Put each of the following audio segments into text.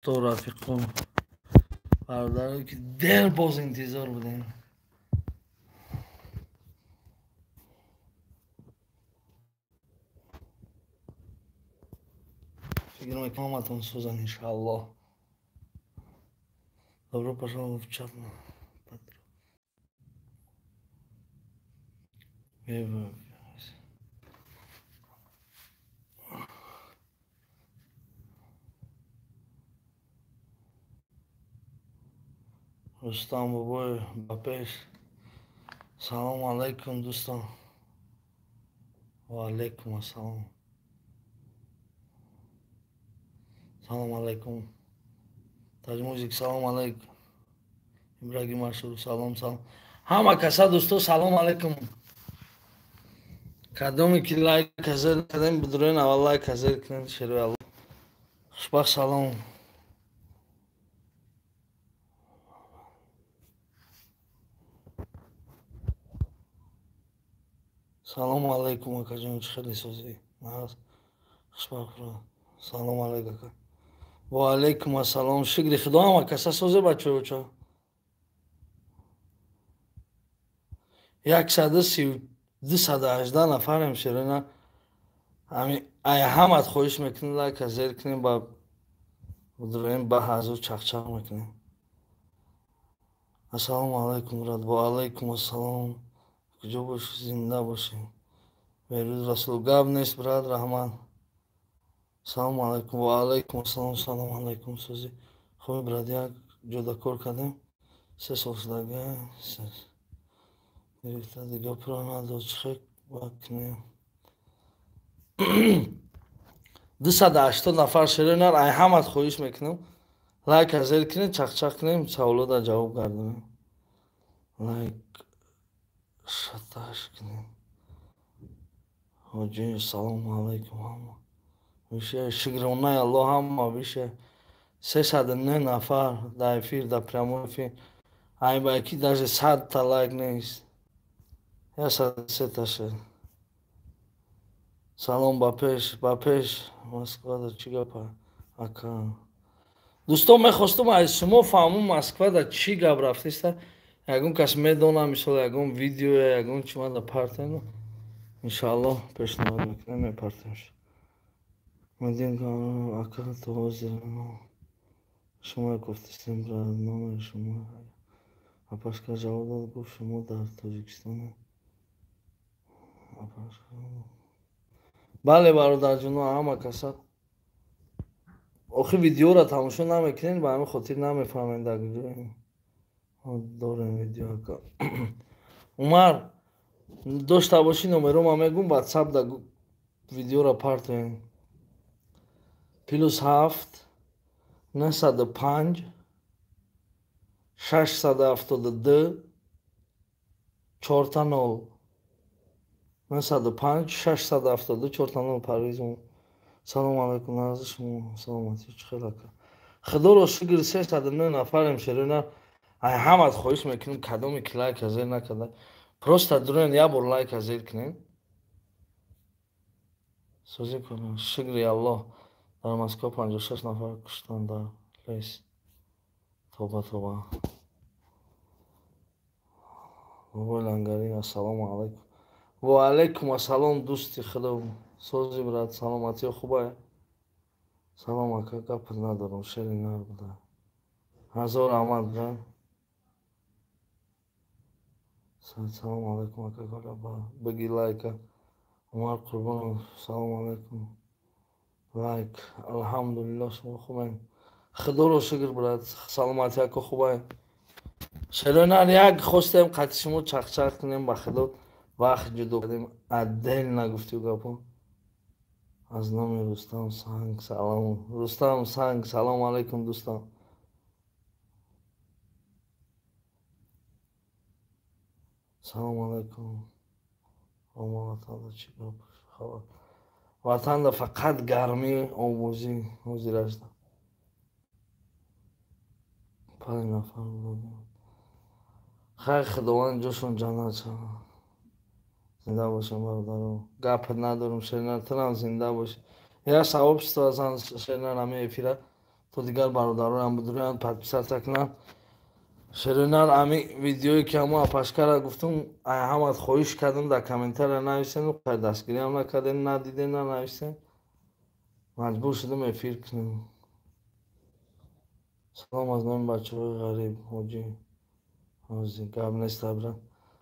Дӯсто, рафиқо, бародаро, ки дер боз интизор будем. Фикр мекунам, ҳаматон сӯзан, иншааллоҳ. Добро пожаловать в чат. Рустам бобой, ба пеш. Салому алайкум, дӯстон. Ва алайкум ассалом. Салому алайкум. Таҷмузик, салому алайкум. Ибрагим Ашуров, салом, салом. Ҳама каса, дӯсто, салому алайкум. Кадоме ки лайк зер кардем, бидурен, аввал лайк зер кунед, шерои Аллоҳ. Хушбахт, салом. Салому алайкум, акаҷон, чӣ хеле созӣ? Хушбахт, салому алайкум, ака. Ва алайкум ассалом. Шукри Худо, ҳама каса созе, бачаҳо. 132, 218 нафарем, шерина. Ами ай ҳамат хоҳиш мекунем, лайка зер кунем, ба будроем, ба ҳазур чақчақ мекунем. Ассалому алайкум, брат. Ва алайкум ассалом. Куҷо бошӣ, зинда бошӣ. Берӯз Расул, гап нест, брат, раҳмат. Салому алайкум. Ва алайкум ассалом. Салому алайкум, созӣ? Хуби, брат, як ҷода кор кардем. 3 сол шудага. Гирифта, дига пура надод. Чӣ хел кунем? 280 нафар, шерои, ай ҳамат хоҳиш мекунам. Лайка зер кунед, чақчақ кунем, саволода ҷавоб гардонем. Лайк шаташ кунем. Ҳоҷӣ, салому алайкум, ҳама. Више, шукронаи Аллоҳ, ҳама више. 309 нафар дар эфир, дар прямой эфир. Ай ба ки даже 100-та лайк нест. 103-та шуд. Салом, ба пеш, ба пеш. Москвада чӣ гапа, ака? Дӯстон, мехостум аз шумо фаҳмум, Москвада чӣ гап рафтеста. Ягон кас медонам, мисол, ягон видео, ягон чӣ мада партем. Иншааллоҳ, пешниҳод мекунем, мепартемш. Мадин ака, то ҳозир шумо гуфтистем, брат, номери шумо. Апашка ҷавоб дод, гуфт, шумо дар Тоҷикистон. Бале, бародарҷоно, ҳама каса. Охи видеоро тамошо намекунед, ба ҳамин хотир намефаҳмед, дар куҷоем. Дорем видео, ака. Умар, дошта бошӣ, номерома мегум, ватсап да видеоро партоем. +7 905 672 0000. 905 672 0000. Парвиз, салому алайкум, назди шумо, саломатӣ, чӣ хел, ака? Худоро шукр, 309 нафарем, шерина. Ай ҳамат хоҳиш мекунем, кадоме ки лайка зер накарда, просто дурен, як бор лайка зер кунем. Созӣ кунем, шукри Аллоҳ. Дар Москва 56 нафар куштанд дар лес. Тоба, тоба. Бобои Лангарӣ, ассалому алайкум. Ва алайкум ассалом, дӯсти худо. Сози, брат, саломатиё хубае? Салом, ака, гап надорам, шери нар буда. Ҳазор раҳмат, брат. Салому алайкум, ака, бигӣ лайка. Умар Қурбонов, салому алайкум. Лайк, алҳамдулиллоҳ, шумо хубем? Худоро шукр, брат, саломатӣ ака хубае? Шерои нар, як хостем қати шумо чақчақ кунем, ба худо вақт ҷудо кардем, отдельно гуфтию гапо. Аз номи Рустам Санг салом. Рустам Санг, салому алайкум, дӯстон. Салому алайкум. Ома, ватанда чӣ гап, хабар? Ватанда фақат гармӣ, овозӣ ҳозирашда. 5 нафар будем. Хайр, Худованд ҷошон ҷаннат шавад. Зинда бошем, бародаро. Гап надорам, шеринар, тунам зинда бошӣ. Я сообщество зан, шеринар, ҳамин эфира То дигар бародароям будурянд, подписаться кунанд. Шеринар, ами видеое ки ҳамо апашкара гуфтум, ай ҳамат хоҳиш кардам, дар комментария нависен, қай дастгириам накардем, надидем, нанависем, маҷбур шудам эфир кунем. Салом аз номи бачаҳои ғариб, ҳоҷӣ ҳози гап нест, абра.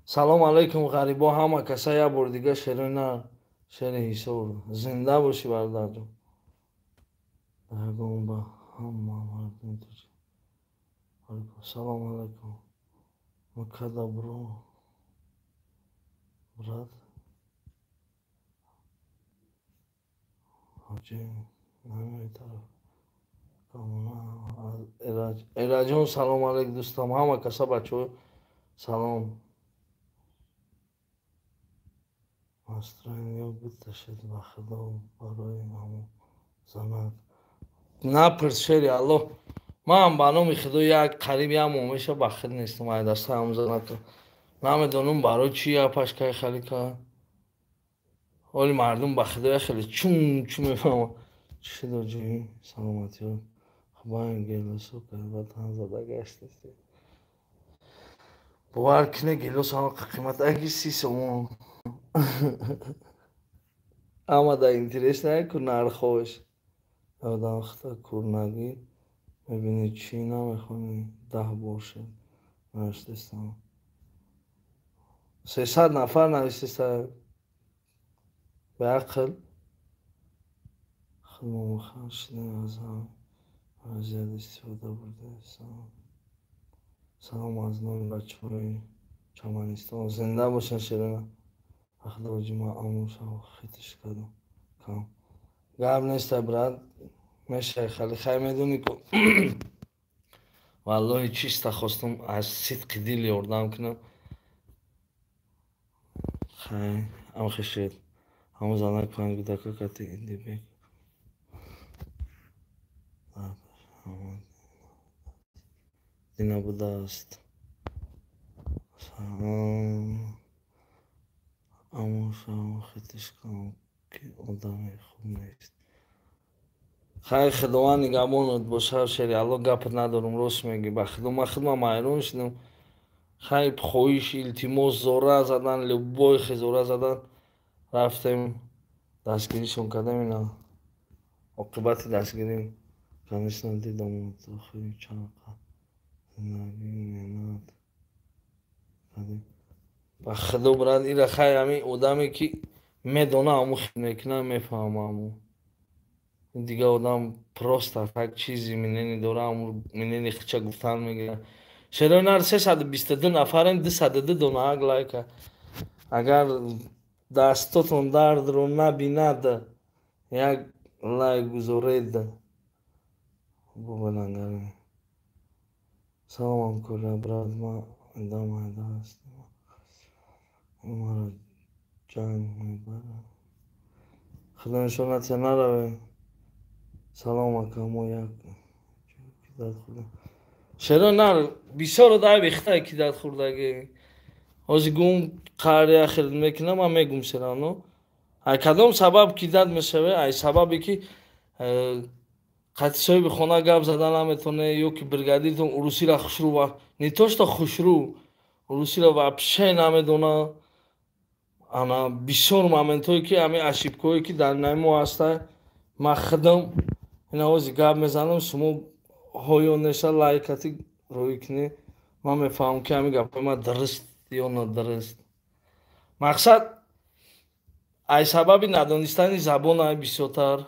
Салом алайкум, ғарибо, ҳама каса як бори дига. Шеринар, шери Ҳисор, зинда бошӣ, бародарҷон. Ягон ба ҳама мардуми тоҷик салом алайкум. Макада бро, брат ҳоҷӣ намеи тараф. Эраҷон, салом алейк, дӯстам, ҳама каса, бачаҳо, салом. Настроение биташед, ба худо, барои ҳамон занак напурс. Шери Аллоҳ, ман ба номи худо як қариб як моҳ меша ба худ нестам, ай даста ҳамон занака. Намедонам, барои чи апашкаи халика. Ҳоли мардум ба худо хеле чун чун мефаҳмад. Чӣ шуд, ҳоҷӣ, саломатиё? Хубаем, гелосо ватан зада гаштаст. Бовар кунед, гелос ҳама қимат аги 30 сомон. Ама да интерес наку нархош. Одам хата курнагӣ мебинӣ, чӣ намехонӣ, 10 бор шуд навиштастам. 300 нафар навиштаста, беақл. Худмо шудем, аз ҳам вазъият истифода бурдаистам. Салом аз номи бачаҳои Чаманистон, зинда бошанд, шерина. Ахда ҳоҷӣ, ман амушав хитиш кардам кам. Гап неста, брат, мешай хали хай, медонӣ ку, валлоҳи, чиста хостум аз сидқи дил ёрдам кунам. Хай, амхешед, ҳамон занак панҷ кӯдака кати индибек дина будааст. Амушав хитиш кардам, ки одами хуб нест. Хайр, худованд нигаҳбонат бошад, шери Алло, гапат надорам, рост мегӯӣ, ба худо, ман худмам ҳайрон шудам. Хайр, хоҳиш, илтимос, зора задан, любой хезора задан, рафтем, дастгиришон кардем. Ина оқибати дастгирӣ, конечно, дидам. Охири чанд зиндагӣ меҳнат кардем, ба худо, брат, ира хайр, ҳамин одаме ки медона, ҳамун хит мекунад, мефаҳма. Ҳамун дигар одам просто так чизи мнение дора, ҳамун мнение хича гуфтан мегирад. Шерои нар, 322 нафарем, 202 дона лайка. Агар дастотон дардро набинад, як лайк гузоред. Бобалангари, салом, ҳамкора, брат, ман дам айда ҳастам, маро ҷанг мебарад. Худо нишон натия, наравем. Салом, ака, мо як кидат хӯрдем. Шеро нар, бисёр одаи бехтае кидат хӯрдагӣ. Ҳозир гум қария хеле мекунам, ман мегум серано. Ай кадом сабаб кидат мешаве? Ай сабабе ки қати соҳиби хона гап зада наметавоне, ё ки бригадиртон урусиро хушрӯ, не то что хушрӯ, урусиро вообще намедона. Ана бисёр моментҳое ки ҳамин ошибкаҳое ки дар наи мо ҳаста, ман худам ина ҳозир гап мезанам, шумо ҳоё неша лайкати рӯй кунӣ, ман мефаҳмам, ки ҳамин гапҳои ман дуруст ё нодуруст. Мақсад, ай сабаби надонистани забон, ай бисёртар,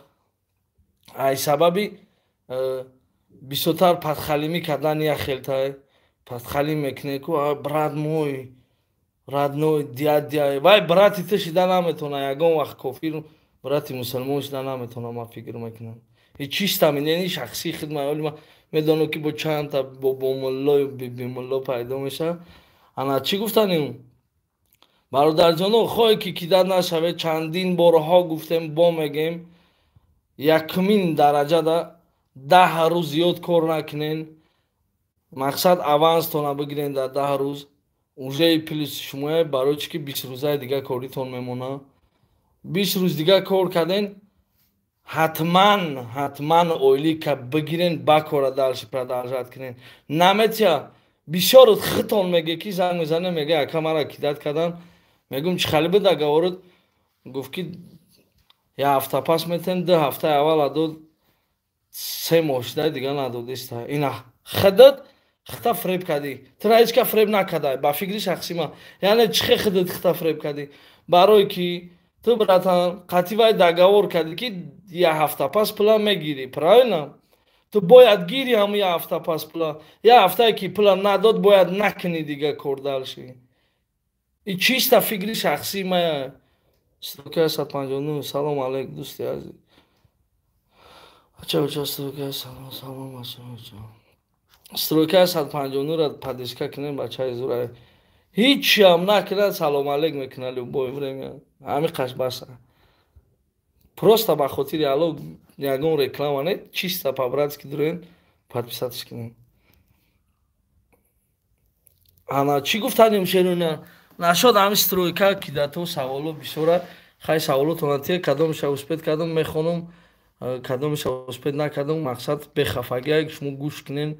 ай сабаби бисёртар подхалимӣ кардани як хелтай подхалим мекунӣ ку, брат мой родной, дядя, вай брати ту шида наметавона ягон вақт, кофир брати мусулмон шида наметавона, ман фикр мекунам. И чиста мнение шахсии хидмат, оли ман медонам, ки бо чандта бо бомуллою бибимулло пайдо мешавад. Ана чӣ гуфтанем, бародарҷоно, хоҳе ки кидат нашавед, чандин борҳо гуфтем, бо мегем, якумин дараҷада 10 рӯз зиёд кор накунен. Мақсад, аванстона бигирен дар 10 рӯз, уже плюс шумоя. Барои чӣ ки 20 рӯзаи дига коритон мемонад. 20 рӯз дига кор карден. Ҳатман, ҳатман ойлика бигирен, ба кора дальше продолжать кунен. Наметия бисёр хитон меге ки занг мезане, меге ака мара кидать кардан. Мегум чӣ хали буд договорот? Гуфт ки я ҳафта пас метем, 2 ҳафтаи аввал дод, 3 моҳ шуда дига надодиста. Ина хидат хита фреб кардӣ. Тура ҳеҷ ка фреб накардай, ба фикри шахси ман. Яъне чӣ хел хидат хита фреб кардӣ? Барое ки ту братан қатъи вай договор кардӣ ки я ҳафта пас пула мегирӣ, правильно? Ту бояд гирӣ ҳамун я ҳафта пас пула. Я ҳафтае ки пула надод, бояд накунӣ дига кор дальше. И чисто фикри шахсии мая. Стройка 159. Салом алейк, дӯсти азиз. Ача, ача, стройка, салом, салом, ача, ача. Стройка 159 ра поддержка кунем, бачаи зура. Ҳичиам накунад, салом алейк мекунад любое время. Ҳами қаш баса. Просто ба хотири Алло ягон реклама не, чисто по-братски дуроен подписаться кунем. Ана чӣ гуфтанем шеруна? Нашод ҳами стройка кидато саволо бисёра. Хай саволотона тия, кадомша успеть кардам мехонам, кадомша успеть накардам, мақсад бехафагия шумо гӯш кунен.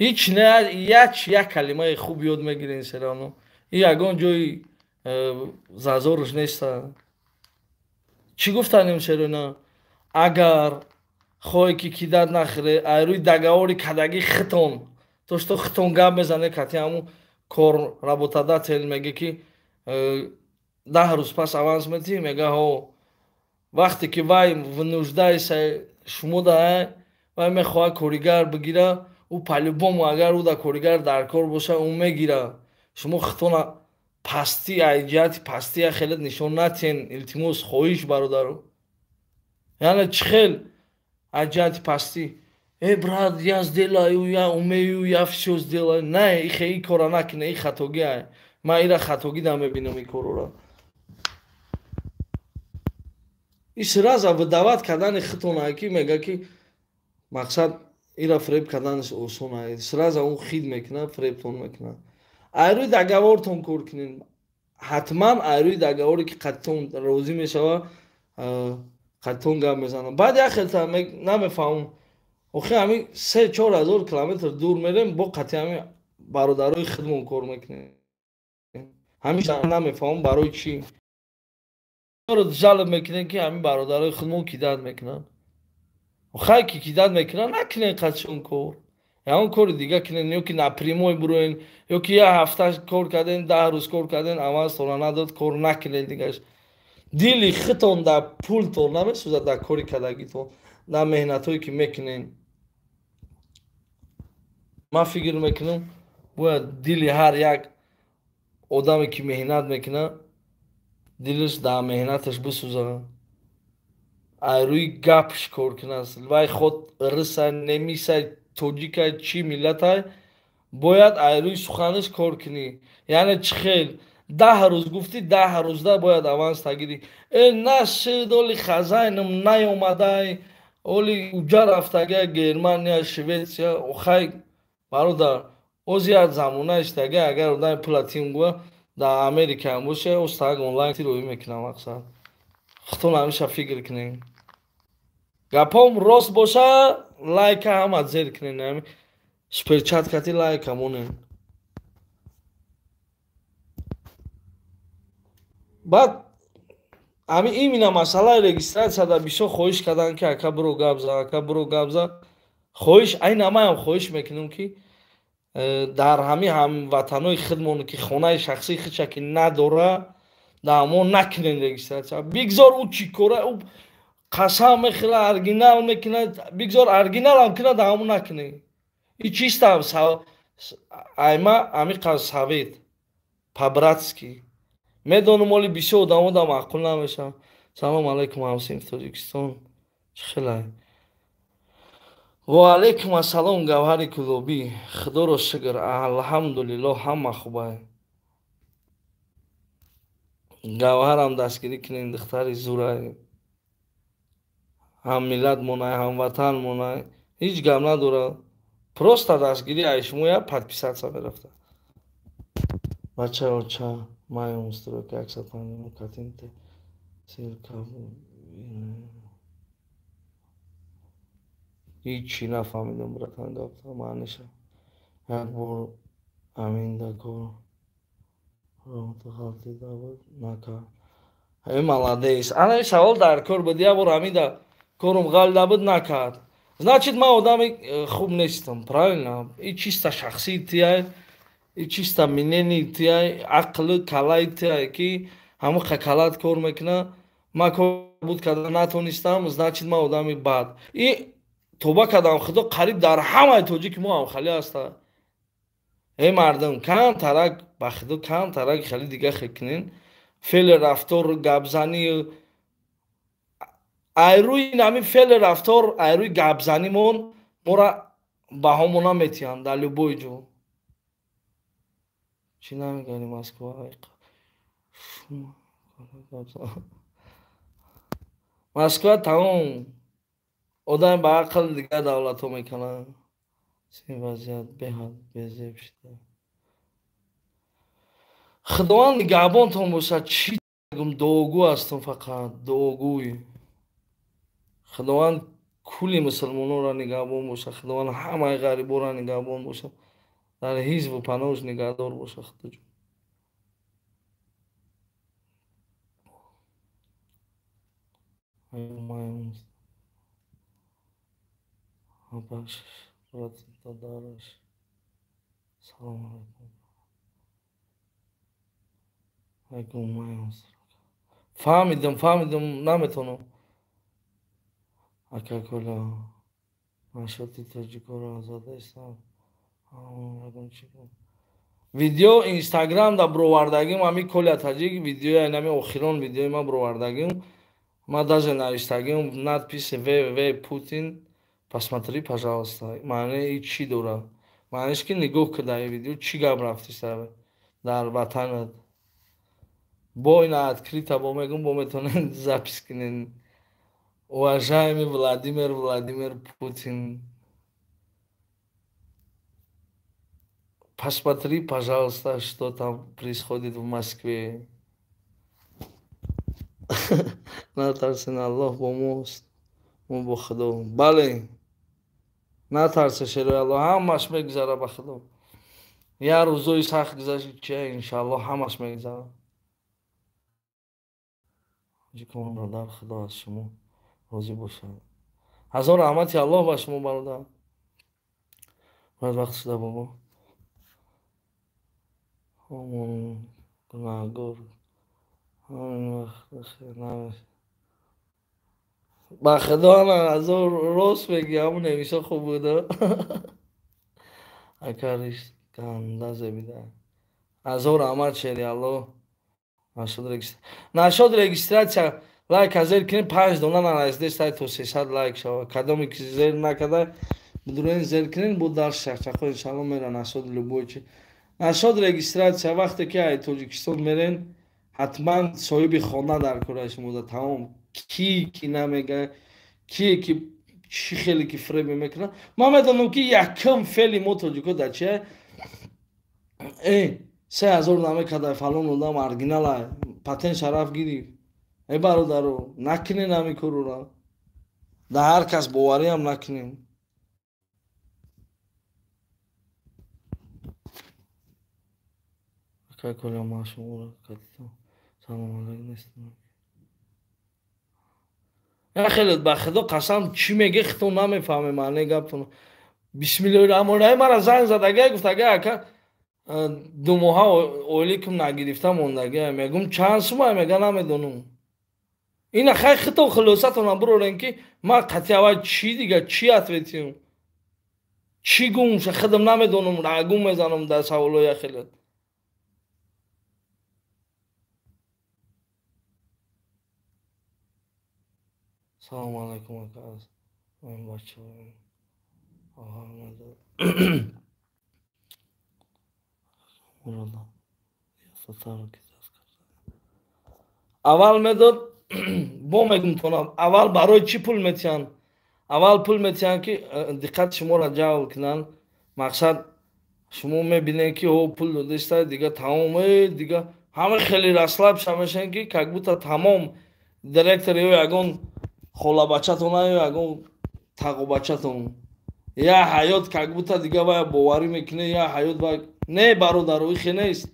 Ҳеч не, як калимаи хуб ёд мегирен серано. И ягон ҷои зазорш неста. Чӣ гуфтанем шеруна? Агар хоҳе ки кидат нахӯре, айрӯи договори кадаги хитон, то что хитон гап мезане кати ҳамун кор работодатель меге ки 10 рӯз пас аванс метиҳӣ, мега ҳо. Вақте ки вай вынуждается шумо да, вай мехоҳад коригар бигира, ӯ по-любому агар ӯ да коригар дар кор боша, ӯ мегира. Шумо хитона пастӣ, ай ҷиҳати пастӣ я хеле нишон натиҳен, илтимос, хоҳиш бародаро. Яъне чӣ хел ай ҷиҳати пастӣ? Э, брат, я сделаю, я умею, я всё сделаю. Не, ихе и кора накуне, и хатогӣ ай. Ман ира хатогӣ да мебинам и корора. И сразу выдавать кардани хитон ай ки мега ки мақсад ира фреб карданаш осон ай. Сразу он хид мекунад, фребтон мекунад. Айрӯи договортон кор кунед. Ҳатман айрӯи договоре ки қатъитон розӣ мешава, қатъитон гап мезанад. Баъд як хелта намефаҳмам. Охи ҳамин 3-4 ҳазор километр дур мерем, бо қатъи ҳамин бародарои худмон кор мекунем. Ҳамин намефаҳмам барои чӣ. Жалоб мекунем ки ҳамин бародарои худмон кидат мекунанд. Хай ки кидат мекунанд, накунен қатъишон кор. Ягон кори дига кунен, ё ки напрямой буроен, ё ки як ҳафта кор карден, 10 рӯз кор карден, аванстона надод, кор накунен дигаш. Дили хитон дар пултон намесӯзад, дар кори кардагитон, дар меҳнатҳое ки мекунен. Ман фикр мекунам, бояд дили ҳар як одаме ки меҳнат мекунад, дилаш дар меҳнаташ бисӯзад. Ай рӯи гапш кор кунад. Вай худ рисай, немисай, тоҷикай, чӣ миллатай, бояд ай рӯи суханаш кор кунӣ. Яъне чӣ хел 10 рӯз гуфтӣ, 10 рӯзда бояд аванс тагирӣ. Э, нашид, оли хазайнам наёмадай, оли уҷа рафтага Германия, Шветсия. Охай бародар, оз як замона иштага, агар одами пула тим гӯя, дар Америка ҳам боша, остаг онлайн тироӣ мекунам мақсад. Хитон ҳамеша фикр кунем. Гапом рост боша, лайка ҳама зер кунен, ҳами суперчат кати лайка монен. Баъд ҳами именно масъалаи регистратсияда бисёр хоҳиш карданд ки ака биро гап за, ака биро гап за. Хоҳиш, айн ҳамаам хоҳиш мекунем ки дар ҳами ҳамватанои худмон ки хонаи шахсии худша ки надора, дар ҳамон накунен регистратсия. Бигзор ӯ чӣ кора, ӯ қасам мехӯрад, оригинал мекунад, бигзор оригиналам кунад, дар ҳамон накунен. И чисто айма ҳамиқа совет по-братски. Медонам оли бисёр одамо да маъқул намешаванд. Салом алайкум, ҳамсинф Тоҷикистон. Чӣ хелай? Ва алайкум ассалом, Гавҳари Кулобӣ. Худоро шукр, алҳамдулиллоҳ, ҳама хубай. Гавҳарам дастгирӣ кунем, духтари зурай. Ҳам миллат монай, ҳам ватан монай. Ҳеҷ гап надорад. Просто дастгирӣ ай шумо я подписаться мерафта. Бача оча, маем стройка 150 катинте. Силка. Ҳичи нафаҳмидам, братан, гапта маъниша. Як бор аминда кор ғалтида буд, накард. Э, молодец. Ана ин савол дар кор буд. Як бор аминда корум ғалида буд, накард. Значит, ман одами хуб нестам, правильно? И чисто шахсии тияй, и чисто мнение тияй, ақли калаи тияй, ки ҳамон калат кор мекуна. Ман кор буд карда натонистам, значит, ман одами бад. И тоба кардам, худо, қариб дар ҳамаи тоҷики мо ҳам хали ҳаста. Эй мардум, кам тарак, ба худо, кам тарак хеле дига хекунен. Феъли рафтор, гапзанӣ, айрӯи нами феъли рафтор, айрӯи гапзанимон мора баҳомо наметиҳанд дар любой ҷо. Чӣ намегари Москва? Москва тамом одам ба ақл дигар давлатҳо мекунанд. Ин вазъият беҳад безеб шуда. Худованд нигаҳбонтон бошад. Чӣ гум, дуогӯ ҳастам, фақат дуогӯй. Худованд кулли мусулмононро нигаҳбон бошад. Худованд ҳамаи ғарибонро нигаҳбон бошад. Дар ҳизбу паноҳш нигаҳдор бошад, Худоҷон. Салому алайкум. Фаҳмидам, фаҳмидам, наметавонам. Ака Коля, нашоти тоҷикоро задаистам. Видео Инстаграм да бировардагим, ами Коля Таҷик, видеои нами охирон видеои ман бировардагим. Ман даже навиштагим надпись ВВ Путин, посмотри, пожалуйста. Маънии чӣ дорад? Маъниш ки нигоҳ кун дар ин видео, чӣ гап рафтиста дар ватанат. Бо ина открыто бо мегум, бо метавонед запись кунед. Уважаемый Владимир Владимир Путин, посмотри, пожалуйста, что там происходит в Москве. Натарсен, Аллоҳ бо мост, мо бо Худо. Бале, натарсе, шерои Аллоҳ, ҳамаш мегузара, ба Худо. Як рӯзои сахт гузашт, чи, иншааллоҳ, ҳамаш мегузара. Бародар, Худо аз шумо розӣ бошад. Ҳазор раҳмати Аллоҳ ба шумо, бародар. Бояд вақт шуда, бобо. Гунаҳгор. Ҳамин вақт ба Худо, ана ҳазор рост мегӣ, ҳамун нависа хуб буда. Ака, риш ганда зебида. Ҳазор раҳмат, шери Аллоҳ. Нашод регистрация, лайка зер кунед, 5 дона нарасидест, то 300 лайк шава. Кадоме ки зер накарда, бидурен зер кунед, бо дар шахчақо иншалло мера нашод любой чи. Нашод регистрация, вақте ки ай Тоҷикистон мерен, ҳатман соҳиби хона дар кораи шумо да, тамом. Ки намега, ки чӣ хеле ки фребе мекунад. Ман медонам, ки якум феъли мо тоҷико дар чия? Э, 3000 намекарда, фалон одам оригинала, патент шараф гирифт. Э, бародаро, накунен ҳамин корора. Дар ҳар кас бовариам накунем. Ака Коля, ман шуморо кадидам. Салом алайкум, нестам. Я хеле, ба Худо қасам, чӣ меге, худтон намефаҳмем маънии гаптон. Бисмиллоҳи раҳмони раҳим, мара занг задага, гуфтага, ака, 2 моҳа ойликум нагирифта мондага. Мегум, чанд сума? Мега, намедонам. Ина хай худтон хулосатона бирорем, ки ман қатъи аввал чӣ дига, чӣ ответим? Чӣ гум, худам намедонам, рагум мезанам дар саволои хеле. Салому алайкум, ака. Ман бача. Муродам. Аввал медод, бо мегум тонам, аввал барои чӣ пул метиҳанд? Аввал пул метиҳанд, ки диққати шуморо ҷалб кунанд. Мақсад, шумо мебинед, ки о, пул додеста, дига тамом, дига ҳама хеле расслабша мешаванд, ки как будто тамом директор ё ягон холабачатона ё ягон Тағобачатон я ҳаёт как будто дига вая боварӣ мекунӣ, я ҳаёт ва не, бародаро, ихе нест.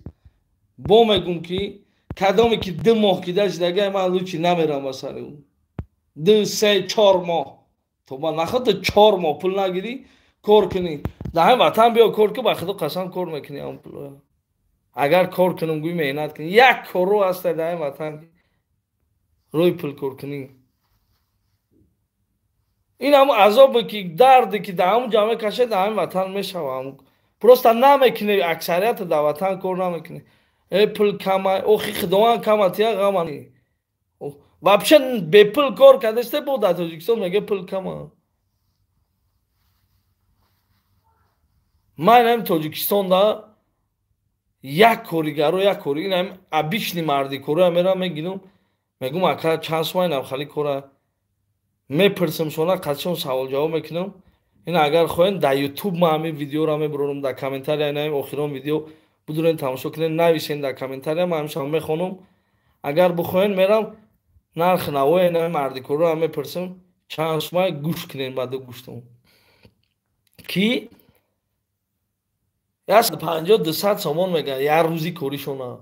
Бо мегум ки кадоме ки 2 моҳ кида шидага, ман лучи намерам ба сари ӯ. 2, 3, 4 моҳ. То ба нахота 4 моҳ пул нагирӣ, кор кунӣ. Дар ҳамин ватан биё кор ки, ба худо қасам кор мекунӣ ҳамон пулоя. Агар кор кунам, гӯй меҳнат кунӣ. Як корро ҳаста дар ҳамин ватан рӯи пул кор кунӣ. Ин ҳамун азобе ки дарде ки дар ҳамун ҷамъа кашед, дар ҳамин ватан мешава. Просто намекунӣ, аксарияти дар ватан кор намекунӣ. Пул кама, охи худованд кама тия ғама. Вообще бепул кор кардесте, бо дар Тоҷикистон мега пул кама. Ман ҳам Тоҷикистон да як коригаро, як кори, ин ҳам обычный марди коро мерам мегинам, мегум ака чанд сум инам хали кора. Мепурсам шона, қатшон савол ҷавоб мекунам. Ин агар хоҳем дар YouTube ман ҳамин видеоро мебурам, дар комментария ин ҳамин охирон видео будурен тамошо кунед, нависен дар комментария, ман ҳамеша мехонам. Агар бихоҳем мерам нархи навои ин ҳамин мардикорро мепурсам, чанд сума, гӯш кунед баъд гӯштон. Ки 150-200 сомон мегӯянд як рӯзи коришона.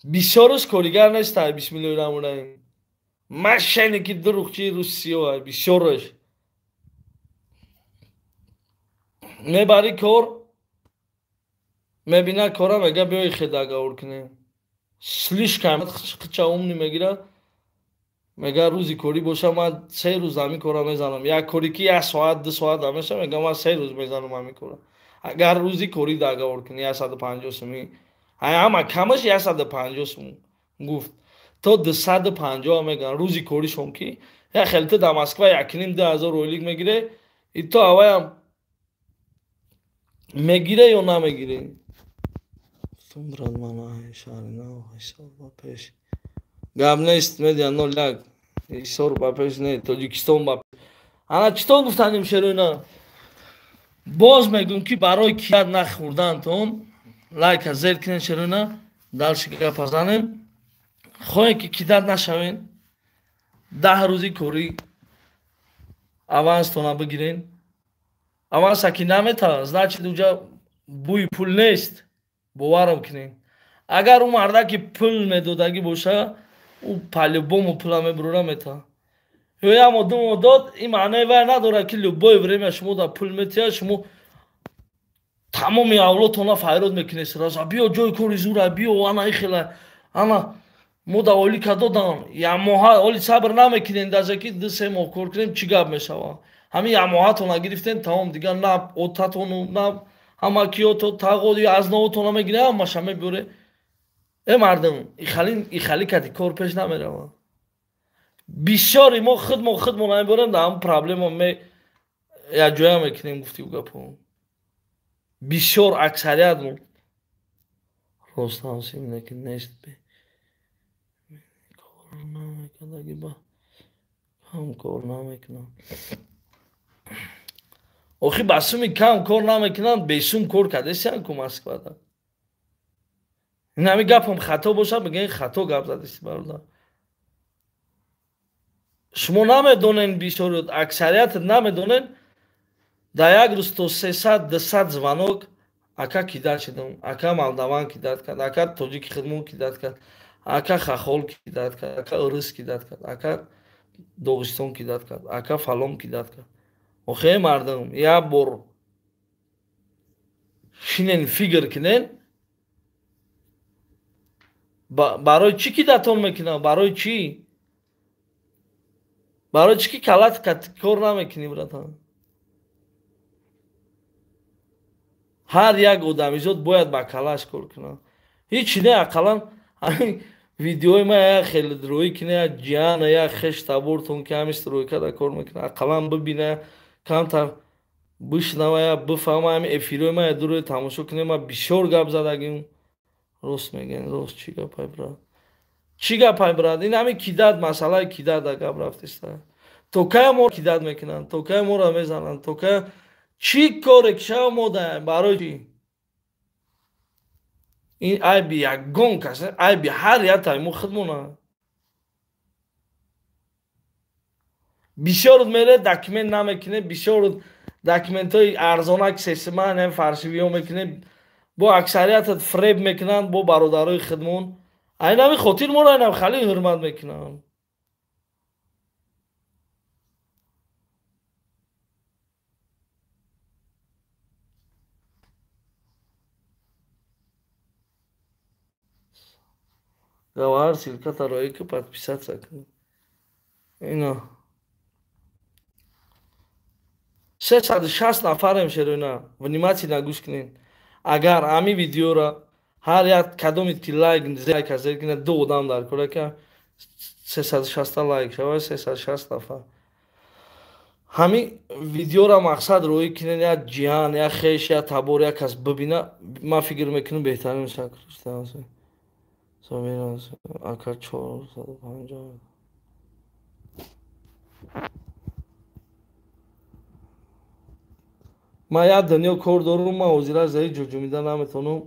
Бисёрш коригар нестай, бисмиллоҳи раҳмони раҳим. Мошенники дурӯғчии русиё, бисёрш. Мебари кор, мебина кора, мега биёй хе договор кунем. Слишком хича умни мегира, мега рӯзи корӣ боша, ман 3 рӯз ҳамин кора мезанам. Як кори ки 1 соат, 2 соат ҳамеша, мега ман 3 рӯз мезанам ҳамин кора. Агар рӯзи корӣ договор кунӣ 150 сумӣ, ҳама камаш 150 сум гуфт. То 250 меган рӯзи коришон ки я хеле ту дар Москва 1,5-2 ҳазор ойлик мегире, и то аваям мегире ё намегире? Сумрад мана шаҳри нав ҳисоб ба пеш. Гап нест, медиа 01 ҳисор ба пеш не, Тоҷикистон ба пеш. Ана читон гуфтаним шероина? Боз мегӯм ки барои кият нахӯрдантон лайка зер кунед шероина, дальше гапа занем. Хоҳем ки кидат нашавен, 10 рӯзи корӣ аванстона бигирен. Аванса ки намета, значит уҷа бӯи пул нест, боварам кунед. Агар ӯ марда ки пул медодагӣ боша, ӯ по-любому пула мебурора мета. Ё як моҳ, 2 моҳ дод, ин маънаи вай надорад ки любое время шумо да пул метиҳад, шумо тамоми авлодтона файрод мекунед сразу. Биё ҷои кори зура, биё ана ихела, ана мо да ойлика додан, як моҳа оли сабр намекунем, даже ки 2-3 моҳ кор кунем, чӣ гап мешавад? Ҳамин як моҳатона гирифтем, тамом, дигар на отатону, на ҳамакиёто, тағоди аз новотона мегирем, ҳамаша мебуре. Мардум, ихали кати кор пеш намеравад. Бисёри мо худмо намеборем, дар ҳамн проблема якҷоя мекунем, гуфти гапо. Бисёр аксарият мо рост ҳамсим, лекин нест бе. Кор намекардаги ба кам кор намекунам. Охи ба суми кам кор намекунанд, бесум кор кардесиян ку Москвада. Ин ҳамин гапам хато бошад, бигӯен хато гап задеси бародар. Шумо намедонен, бисёр аксарият намедонен, дар як рӯз то 300-200 звонок ака кидат шудам, ака молдаван кидат кард, ака тоҷики хидмон кидат кард, ака хахол кидат кард, ака урус кидат кард, ака Доғистон кидат кард, ака фалон кидат кард. Охе мардум, як бор шинен фигр кунен, барои чӣ кидатон мекунам? Барои чӣ? Барои чӣ ки калат кор намекунӣ, братан? Ҳар як одамизод бояд ба калаш кор кунад. Ҳеҷ не, ақаллан ҳамин видеои ма як хеле рӯӣ кунад, як ҷиана, як хеш табортон ки ҳамин стройкада кор мекунад, ақаллан бибина, камтар бишнава, я бифаҳма, ҳамин эфирои ма як дурӯи тамошо кунед. Ма бисёр гап задагим. Рост мегӯен, рост. Чӣ гапай, брат? Чӣ гапай, брат? Ин ҳамин кидат, масъалаи кидат гап рафтиста. То кай мо кидат мекунанд, то кай моро мезананд, то кай чӣ коре ки шава мо даем, барои чӣ? Ин айби ягон кас, айби ҳар яктаи мо худмона. Бисёр мере документ намекунем, бисёр документҳои арзонак сесиман фаршивиё мекунем, бо аксариятат фреб мекунанд, бо бародарои хидмон. Айнами хотир моро айнам хали ҳурмат мекунанд. Гавар ссылката рои ки подписаться кун. Ино 360 нафарем шеруна, внимательно гӯш кунед. Агар ами видеора ҳар як кадомит ки лайк зер зер кунад, ду одам дар кора ки 360 лайк шава, 360 нафар. Ҳами видеора мақсад роӣ кунед, як ҷиҳан, як хеш, як табор, як кас бибина, ман фикр мекунам беҳтарин шакл. Ака 450. Ман як дунё кор дорум, ман ҳозира заи ҷуҷумида наметавонам.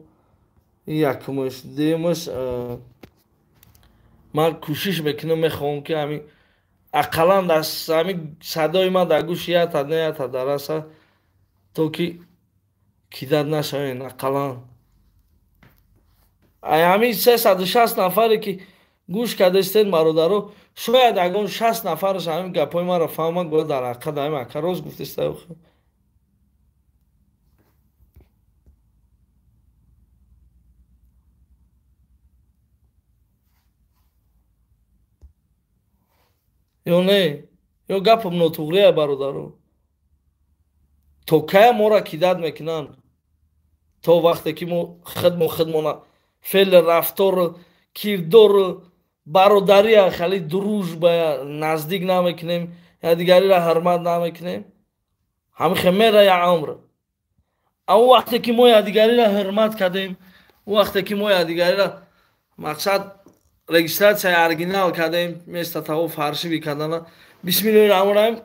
Якумаш, дуюмаш, ман кӯшиш мекунам, мехоҳам ки ҳамин ақаллан ҳамин садои ман дар гӯши якта не якта дараса, то ки кидат нашавен ақаллан. Ай ҳамин 360 нафаре ки гӯш кардастен бародаро, шояд ягон 60 нафараш ҳамин гапҳои маро фаҳманд, гӯяд дар ҳақиқат ҳамин ака рост гуфтеста. Ё не, ё гапам нотуғрия бародаро. То кая моро кидат мекунанд? То вақте ки мо хидмона феъл, рафтор, кирдор, бародария, хали дружба наздик намекунем, якдигариро ҳурмат намекунем, ҳамин хемера я умр. Ам вақте ки мо якдигариро ҳурмат кардем, вақте ки мо якдигариро мақсад регистрация оригинал кардем, вместо того фаршиви кардана. Бисмиллоҳи раҳмони раҳим,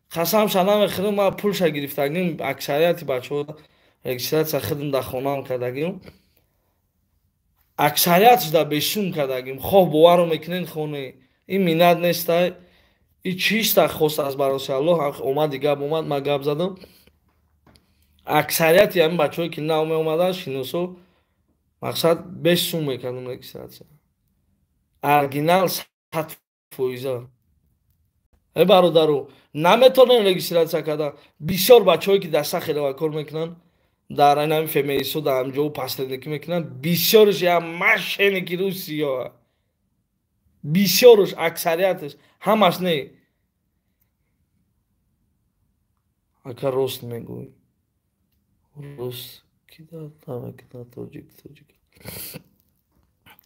қасамша намехӯрам, ман пулша гирифтагим, аксарияти бачаҳо регистрация худам дар хонаам кардагим, аксариятш дар бешум кардагим. Хоҳ боварро мекунен, хоне ин миннат нестай, и чиста хост аз бароси Аллоҳ омади гап омад, ман гап задам. Аксарияти ҳамин бачаҳое ки нав меомаданд, шиносо, мақсад бешум мекардам регистрация. Оригинал 100%. Эй бародару, наметавонем регистрация кардан. Бисёр бачаҳое ки дар Сахарова кор мекунанд, дар ҳамин ФМС-о, дар ҳамин ҷо посредникӣ мекунанд, бисёрш як мошенники русиё. Бисёрш, аксариятш, ҳамаш не. Ака рост мегӯй. Рус кида, кида, тоҷик, тоҷик.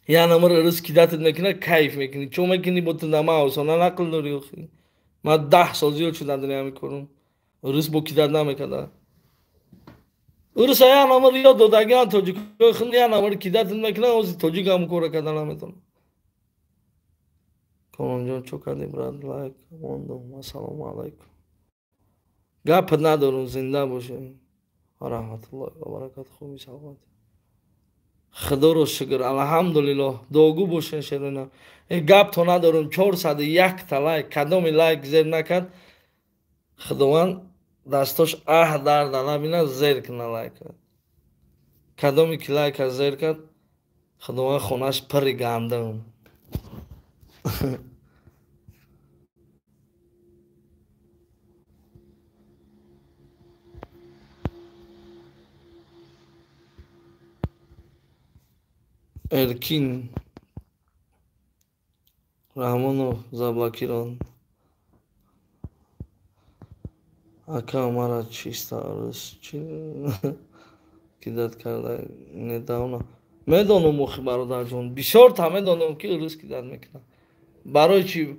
Я намр рус кидатат мекунад, кайф мекунӣ. Чо мекунӣ бо ту нама осона нақл дорӣ охи. Ман 10 сол зиёд шуда дунё мекунам. Рус бо кидат намекарда. Рус я намр ёд додагиан тоҷикои худ, я намр кидатат мекунад, ози тоҷик ҳам кора карда наметавонад. Комонҷон, чо кардӣ брат? Лайк мондум. Ассалому алайкум. Гап надорум, зинда бошем. Раҳматуллоҳи ва баракатуҳ. Хуби саломат. Худоро шукр, алҳамдулиллоҳ. Дуогӯ бошен шерона. Гап то надорум, 401 та лайк, кадоми лайк зер накард, Худованд дастош аҳ дарда набинад, зер куна лайка. Кадоми ки лайка зер кард, Худованд хонаш пирри гандум. Эркин Раҳмонов заблокирован. Ака мара чиста рус чи кидат карда недавно. Медонам охи бародарҷон, бисёрта медонам ки рус кидат мекунад. Барои чи?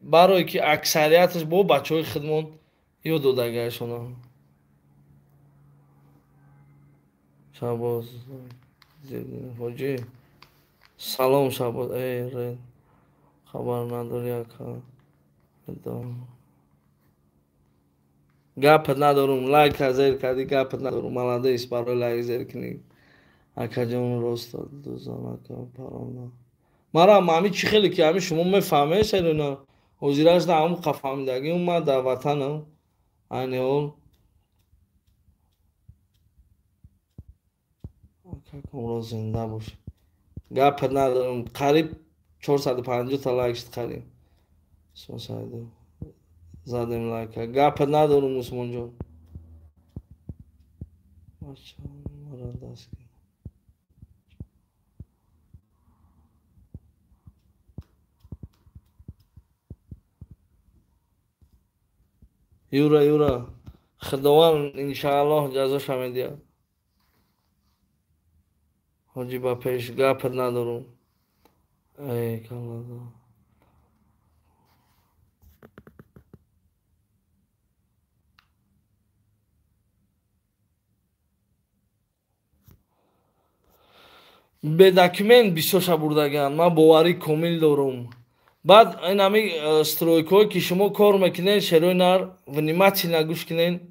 Барои ки аксарияташ бо бачаҳои хидмон ёд додагиашона. Шабоз ҳоҷӣ, салом Шабоз. Эй ред, хабар надорӣ ака? Гап надорум, лайка зер кардӣ, гап надорум. Молодец, барои лайк зер кунӣ. Акаҷон рост дузан ака парона. Мара ҳами чӣ хеле ки ҳами шумо мефаҳмед серона. Ҳозираш на ҳамун қафаҳмидагиам, ман дар ватанам айни ҳол. Акакамро зинда бош. Гап надорам. Қариб 450 та лайк шуд қариб. Усмон задем лайка. Гап надорам Усмонҷон. Бачаҳо даст Юра, Юра, Худованд иншааллоҳ ҷазоша медиҳад. Ҳоҷӣ ба пеш гап надорам. Эй каллада. Бе документ бисёрша бурдагианд. Ман боварӣ комил дорам. Баъд ин ҳами стройкаҳое ки шумо кор мекунед, шерои нар внимательно гӯш кунед.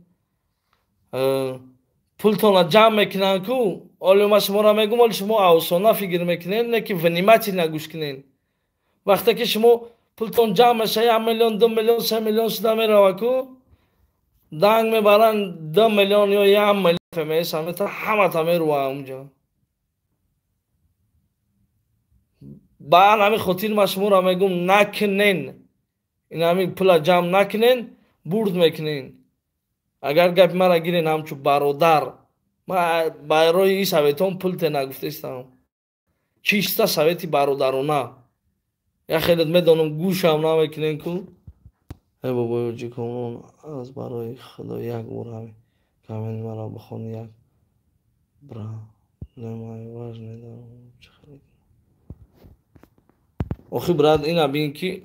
Пултонро ҷамъ мекунанд ку, оле ман шуморо мегӯм, оле шумо осона фикр мекунед, не ки внимательно гӯш кунед. Вақте ки шумо пултон ҷамъ мешавад, 1 миллион, 2 миллион, 3 миллион шуда мерава ку, данг мебаранд 2 миллион ё 1 миллион ФМС мета ҳамата мерува онҷо. Ба ҳамин хотир ман шуморо мегӯм, накунен. Ин ҳамин пула ҷамъ накунен, бурд мекунен. Агар гапи маро гирен ҳамчун бародар, ман барои ин советон пул те нагуфтаистам. Чиста совети бародарона. Я хеле медонам гӯшам намекунен ку. Эй бобои ҳоҷикомон, аз барои Худо як бор ҳамин коммент маро бихон, як проблемаи важне дорам. Чӣ хеле охи брат, ина бин ки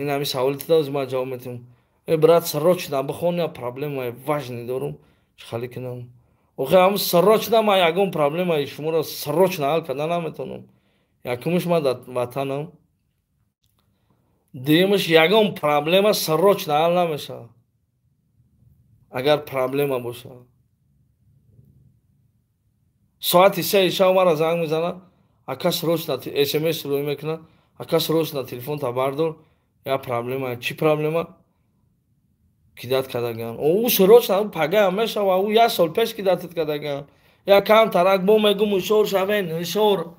ин ҳами саволи туда ози ман ҷавоб метиҳам. Э брат, срочно бихон, я проблемаи важне дорам, чӣ хеле кунам? Охи ҳам срочно ман ягон проблемаи шуморо срочно ҳал карда наметавонам. Якумш ман дар ватанам, дуюмаш ягон проблема срочно ҳал намешавад. Агар проблема бошад, соати 3 шаб маро занг мезанад, ака срочно смс рӯй мекунад, ака срочно телефонта бардор, я проблема. Чӣ проблема? Кидат кардаган. Ӯ срочно пагаям мешава, ӯ як сол пеш кидатат кардаган. Я камтарак бо мегӯм ҳушёр шавен, ҳушёр.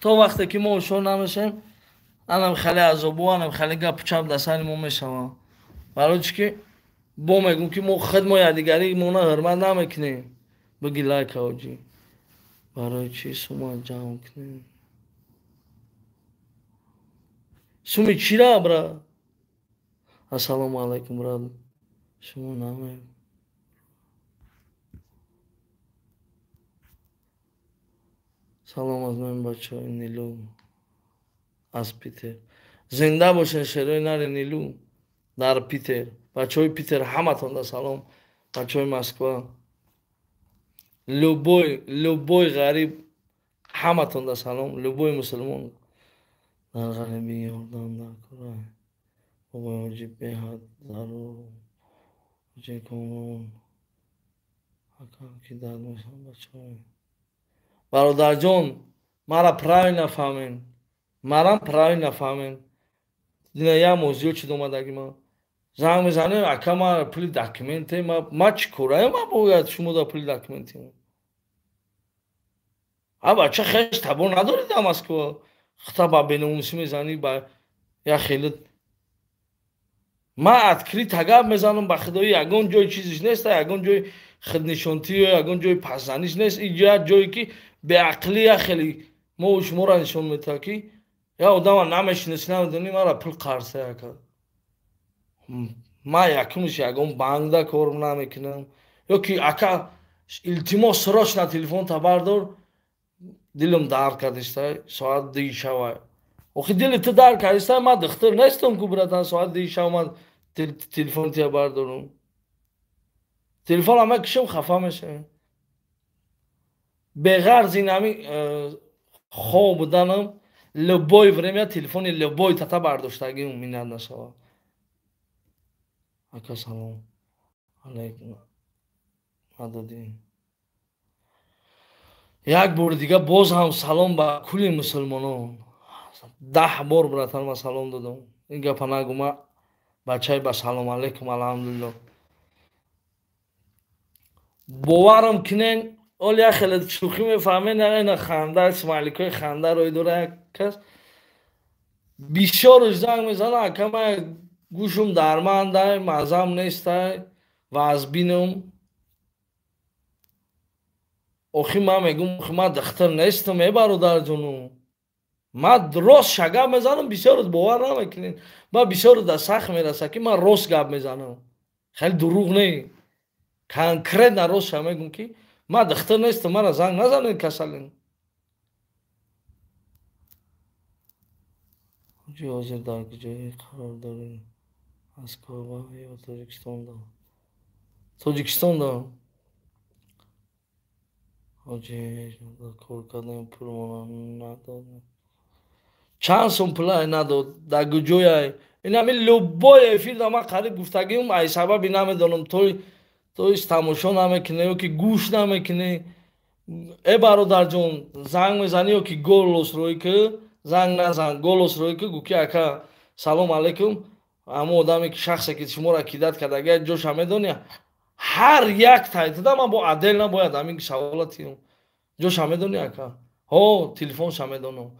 То вақте ки мо ҳушёр намешавем, анам хеле азобу, анам хеле гапу чап дар сари мо мешава. Барои чӣ ки бо мегӯм ки мо худ мо якдигарӣ мона ҳурмат намекунем. Биги лайка ҳоҷӣ. Барои чӣ сума ҷамъ кунем? Суми чира, брат? Ассалому алайкум, брат. Шумо наме. Салом аз ман бачаҳои Нилу аз Питер. Зинда бошед шерои нари Нилу дар Питер. Бачаҳои Питер ҳаматонда салом. Бачаҳои Москва. Любой, любой ғариб ҳаматонда салом. Любой мусулмон. Дар ғарибӣ ёрдам дар кора. Бобои ҳоҷӣ беҳад зарур. Ҳоҷӣ Комрон. Акам ки дард мешавам бачаҳои. Бародарҷон, мара правильно фаҳмен. Марам правильно фаҳмен. Дина як мавзӯъ чӣ омадаги ман. Занг мезанем, ака ман пули документе, ман чӣ кораем, ман бояд шумо да пули документе. А бача хеш табор надорӣ дар Москва. Хата ба беномусӣ мезанӣ, ба як хеле ман открыто гап мезанам, ба худои ягон ҷои чизиш нест, ягон ҷои худнишонтӣ ё ягон ҷои пасзаниш нест. Ин як ҷое ки беақлӣ як хеле мо шуморо нишон медиҳад ки як одама намешинасӣ, намедонӣ, мара пул қарза яка. Ман якумш ягон банкда кор намекунам. Ё ки ака илтимос срочно телефонта бардор, дилам дард кардиста, соат 2 шава. Охи дили ту дард кардиста, ман духтур нестам ку братан, соат 2 шава ман телефон тия бардорам. Телефонам мекушам, хафа мешавам. Беғарз ин ҳами хоб буданам, любой время телефони любой тата бардоштагим миннат нашава. Ака салом алайкум. Надодин. Як бор дига боз ҳам салом ба кулли мусулмонон. 10 бор братан ман салом додам. Ин гапа нагӯ, ман Бачаи ба салом алейкум, алҳамдулилло. Боварам кинен, оли як хеле шӯхӣ мефаҳмен, ина ханда, смайликои ханда рӯй дора як кас. Бисёрш занг мезана, ака ман гӯшум дармандай, мазам нестай, вазбинам. Охи ман мегум, охи ман духтар нестам, э бародарҷону. Ман рост шагап мезанам, бисёрот бовар намекунед. Ман бисёрот дар сахт мераса, ки ман рост гап мезанам. Хеле дурӯғ не. Конкретно рост ша мегум, ки ман духтар нестам, мара занг назанед касалин. Ҳоҷи ҳозир дар куҷое қарор дорем? Москва ё Тоҷикистонда? Тоҷикистонда. Ҳоҷи кор кардем, пулмона надодем. Чанд сум пулай надод, дар куҷояй? Ин ҳамин любой эфир да ман қариб гуфтагиум, ай сабаби намедонам, то ис тамошо намекунӣ ё ки гӯш намекунӣ. Э бародарҷон, занг мезанӣ ё ки голос рӯй ки, занг назан, голос рӯй ки, гӯ ки ака салом алейкум, ҳамон одаме ки шахсе ки шуморо кидат кардага, ҷоша медонӣ? Ҳар як тайтида ман бо отдел набояд ҳамин савола тиём. Ҷоша медонӣ ака? Ҳо, телефонша медонам.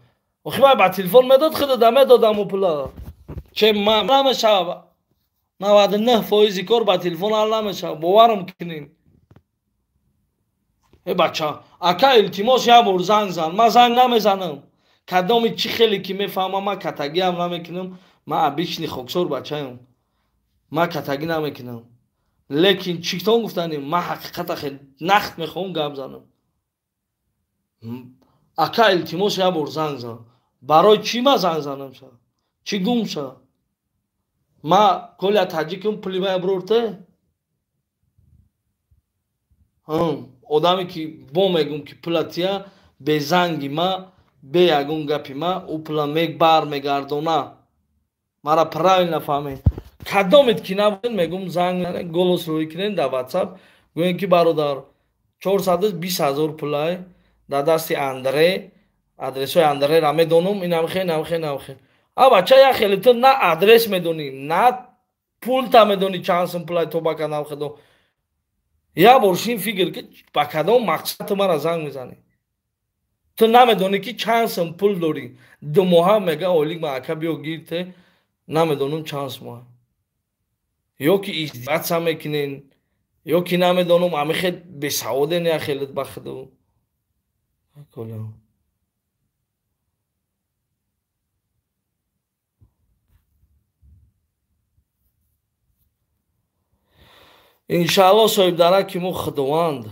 Охи ман ба телефон медод, худо медодам у пула. Че ман намешава. 99% кор ба телефон ҳал намешава. Боварам кунин. Э бача, ака илтимос як бор занг зан. Ман занг намезанам. Кадоми чӣ хеле ки мефаҳмам, ман катагиам намекунам. Ман обични хоксор бачаям. Ман катагӣ намекунам. Лекин читон гуфтанем, ман ҳақиқата хеле нахт мехоҳам гап занам. Ака илтимос як бор занг зан. Барои чӣ ман занг занам ша? Чӣ гум ша? Ма коля таҷикум пули мая бурорте? Одаме ки бо мегум ки пула тия, бе занги ма, бе ягон гапи ма, ӯ пула мебар мегардона. Мара правильно фаҳмед. Кадомет ки набудед, мегум занг голос рӯй кунед дар WhatsApp, гӯем ки бародар 420 000 пулай дар дасти Андре, адресҳои Андреро медонам, инам хе, инам хе, инам хе. А бача як хеле ту на адрес медонӣ, на пулта медонӣ чанд сум пулай то ба кадам худо. Як бор шин фикр ки ба кадом мақсад ту мара занг мезанӣ. Ту намедонӣ ки чанд сум пул дорӣ. Ду моҳа мега ойлик ма ака биё гирте, намедонам чанд сум. Ё ки издиватса мекунен, ё ки намедонам, ами хел бесаводен як хелет ба худо. Иншаалло соҳибдарак ки мо худованд.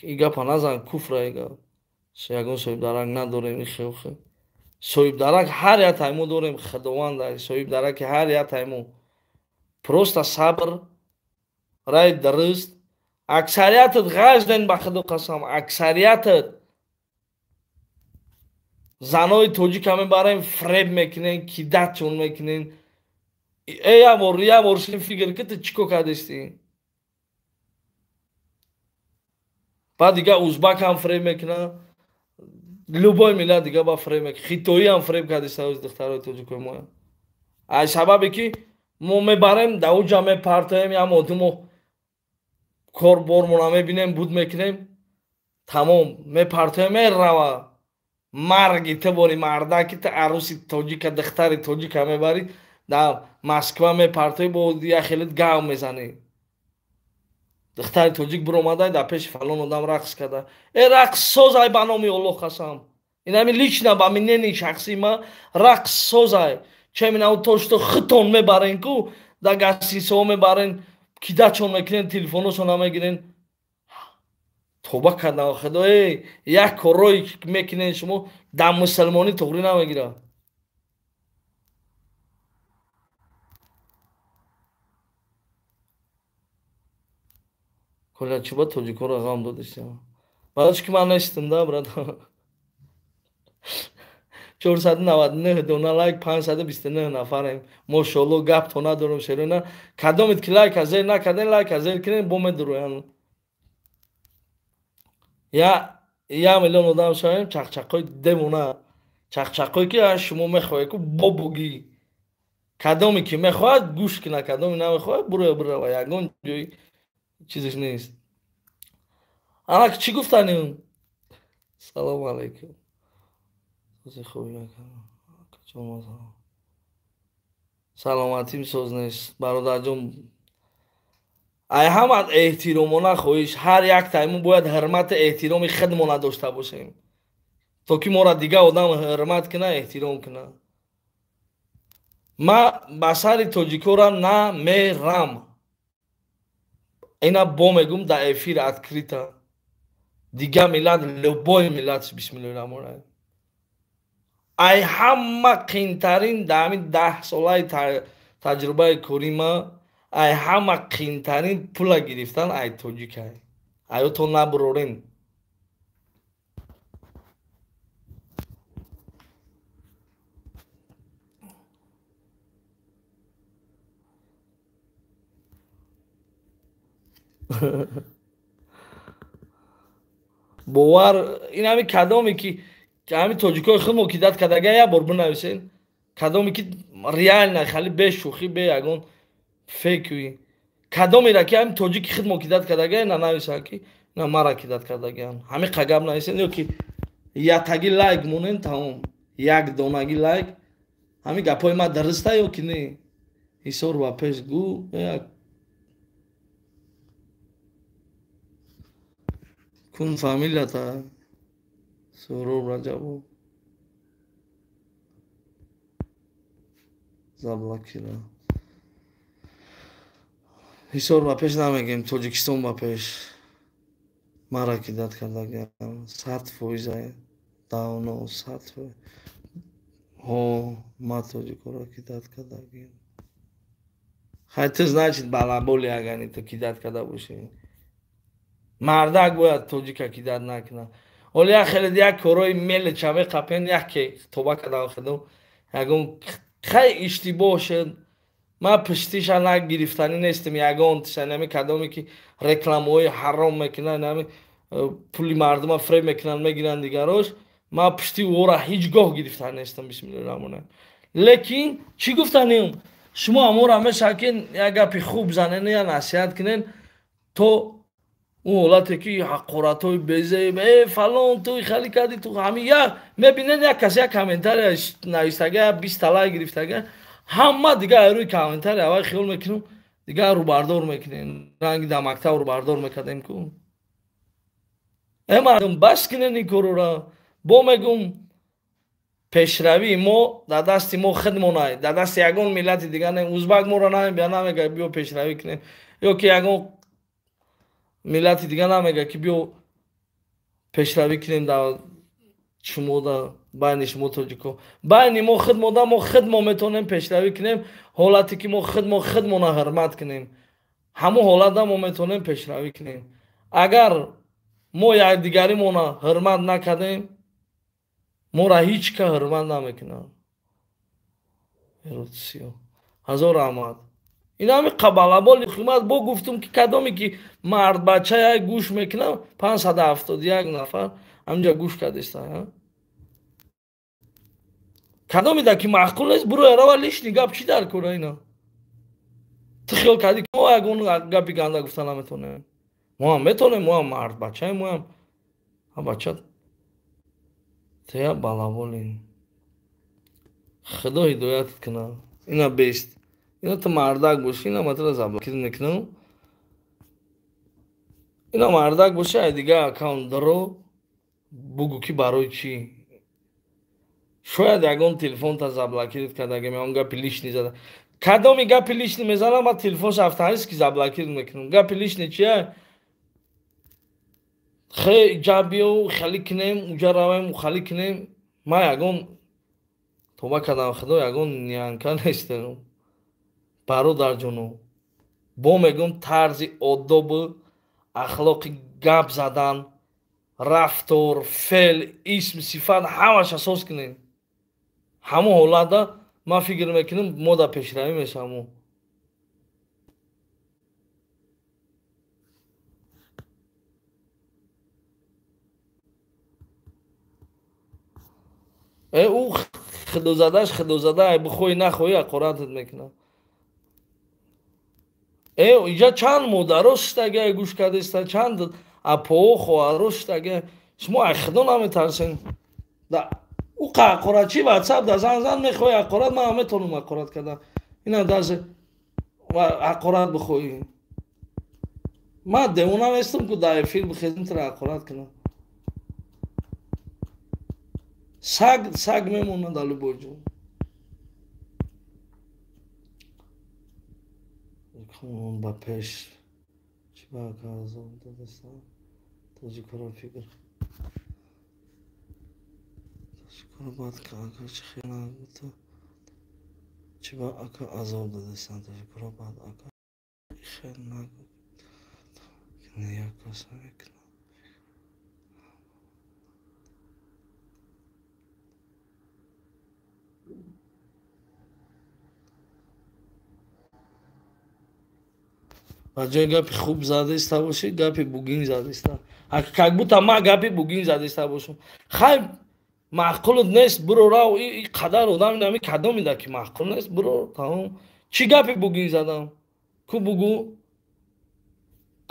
И гапа назан, куфра и гап. Ягон соҳибдарак надорем, и хел хел. Соҳибдарак ҳар як таймо дорем, худованд соҳибдараки ҳар як таймо. Просто сабр, рай дуруст. Аксариятат ғажден ба худо қасам, аксариятат занои тоҷика мебарем, фреб мекунен, кидатчон мекунен. Э як бор шин фикр ки ту чӣ кор кардистӣ? Баъд дига узбак ҳам фреб мекунад, любой миллат дига ба фреб мекунад, хитоӣ ҳам фреб кардиста оз духтарои тоҷикои мо. Ай сабабе ки мо мебарем, дар уҷа мепартоем, як одимо кор бормона мебинем, буд мекунем, тамом мепартоем, мерава. Марги ту бори мардаки ту аруси тоҷика, духтари тоҷика мебарӣ, дар Москва мепартоӣ, бо як хелет гав мезанӣ. Духтари тоҷик биромадай, дар пеши фалон одам рақс карда. Э рақс созай ба номи Оллоҳ қасам. Ин ҳамин лично ба мнении шахсии ман рақс созай. Чемина то что хитон мебарен ку, дар гастинсаҳо мебарен, кидачон мекунен, телефоношон мегирен. Тоба кардам худо, эй, як корое мекунен шумо дар мусулмонӣ туғрӣ намегирад. Коля чӣ ба тоҷикоро ғам додистӣ? Барои чӣ ки ман нестам да, брат. 499 дона лайк, 529 нафарем. Мошоалло гап то надорам шерона. Кадомит ки лайк азер накарден, лайк азер кунен, бо медуроян. Я миллион одам шавем, чақчақои демона. Чақчақое ки шумо мехоҳед ку бобугӣ. Кадоме ки мехоҳад гӯш кина, кадоме намехоҳад буро бирава, ягон ҷои чизеш нест. Анак чӣ гуфтанем? Салому алайкум. Саломатим соз нест бародарҷон. Ай ҳама эҳтиромона хоҳиш, ҳар як тайму бояд ҳурмати эҳтироми худмона дошта бошем, то ки моро дигар одам ҳурмат кина, эҳтиром кина. Ма ба сари тоҷикора намерам. Ина бо мегум дар эфир открыто. Дигар миллат, любой миллат, бисмиллоҳи раҳмони раҳим. Ай ҳама қиинтарин дар ҳамин 10 солаи таҷрибаи корӣ ма, ай ҳама қиинтарин пула гирифтан ай тоҷикай. Аё то набурорем. Бовар ин ҳами кадоме ки ҳами тоҷикои худмо ки дад кардага, як бор бинависен, кадоме ки реально хали бе шӯхӣ, бе ягон фейкуи, кадомера ки ҳами тоҷики худмо ки дад кардага, на нависанд ки на мара ки дад кардагиам. Ҳами қагап нависен ё ки ятаги лайк монен, тамом, як донаги лайк. Ҳами гапҳои ма дуруста ё ки не? Ҳисор ба пеш гӯ як кун фамилията Суҳроб Раҷабов заблокира. Ҳисор ба пеш намегем, Тоҷикистон ба пеш. Мара ки дад кардагиам 100% давно 100%. Ҳо, ма тоҷикоро ки дад кардагиам. Хай ту значит балаболи, агани ту ки дад карда бошӣ. Мардак бояд тоҷика ки дад накунад. Ҳоло як хеле як корҳои мелеча меқапен, яке тоба кардам худам, ягон хай иштибоҳ шуд. Ман пуштиша нагирифтанӣ нестам ягон тиша, нами кадоме ки рекламаҳои ҳаром мекунанд, нами пули мардума фреб мекунанд, мегиранд дигарош. Ман пушти ӯро ҳеҷ гоҳ гирифтанӣ нестам, бисмиллоҳи раҳмони раҳим. Лекин чӣ гуфтанем? Шумо амора мешавад ки як гапи хуб занен, я насиҳат кунен, то ӯ ҳолате ки ҳақоратҳои безеб, фалон ту хали кардӣ, ту ҳами як мебинен, як кас як комментария навистага, 20 лайк гирифтага, ҳама дигар рӯи комментария аввал хиёл мекунем, дигар рӯбардор мекунем, ранги дар мактаб рӯбардор мекардем ку. Мардум бас кунен ин корора. Бо мегум пешравии мо дар дасти мо худмонай, дар дасти ягон миллати дигар не. Узбак моро намебия, намега биё пешравӣ кунем, ё ки ягон миллати дигар намега ки биё пешравӣ кунем дар шумо, дар байни шумо тоҷико. Байни мо худмода, мо худмо метавонем пешравӣ кунем, ҳолате ки мо худмо худмона ҳурмат кунем, ҳамон ҳолатда мо метавонем пешравӣ кунем. Агар мо якдигаримона ҳурмат накардем, моро ҳеҷ ка ҳурмат намекунад. Ҳазор раҳмат. Ин ҳами қабалаболи хидмат бо гуфтум ки кадоме ки мардбача як гӯш мекунам, 571 нафар ҳаминҷа гӯш кардиста. Кадоме да ки маъқул нест, буро рава, лишний гап чӣ дар кора ина? Ту хиёл кардӣ ки мо ягон гапи ганда гуфта наметавонем? Мо ҳам метавонем, мо ҳам мардбачаем, мо ҳам бача тея балаболин. Худо ҳидоятат кунад. Ина бест. Ина ту мардак бошӣ, ина ма туро заблокир мекунам. Ина мардак бошӣ, ай дигар аккаунт даро бугӯ ки барои чӣ. Шояд ягон телефонта заблокирит кардагем, ягон гапи лишний зада. Кадоми гапи лишний мезанам, ма телефонша автоматически заблокир мекунам. Гапи лишний чия? Хе иҷа биё, хали кунем, уҷа равем, хали кунем. Ма ягон тоба кардам худо, ягон нянка нестам. Бародарҷоно, бо мегӯм тарзи одобу ахлоқи гап задан, рафтор, феъл, исм, сифат ҳамаш асос кунем. Ҳамон ҳолатда ман фикр мекунам мо дар пешравӣ мешавем. Ӯ худозадаш худозада, ай бихоҳӣ нахоҳӣ ҳақоратат мекунад. Иҷа чанд модаро шиштага гӯш кардеста, чанд апоҳо хоҳаро шиштага. Шумо ай худо наметарсен. Ӯ ҳақоратчи ватсап да зан зан мехоҳӣ ҳақорат, ман метавонам ҳақорат кардан. Ина даже ҳақорат бихоҳӣ. Ман девона нестам ку дар эфир бихезм тура ҳақорат кунам. Саг саг мемонад дар любой ҷо. Ба пеш чӣ ба ака азоб додастам? Тоҷикоро фикр. Тоҷикоро бад ака чӣ хел нагуфта? Чӣ ба ака азоб додастам? Тоҷикоро бад ака хел нагуфта. Як кас мекунад. Ба ҷои гапи хуб задаиста бошӣ, гапи бугин задаиста. Как будто ман гапи бугин задаиста бошам. Хай маъқулут нест, биро рав, и қадар одам инами кадом ида ки маъқул нест, биро тамом. Чӣ гапи бугин задам? Ку бугу?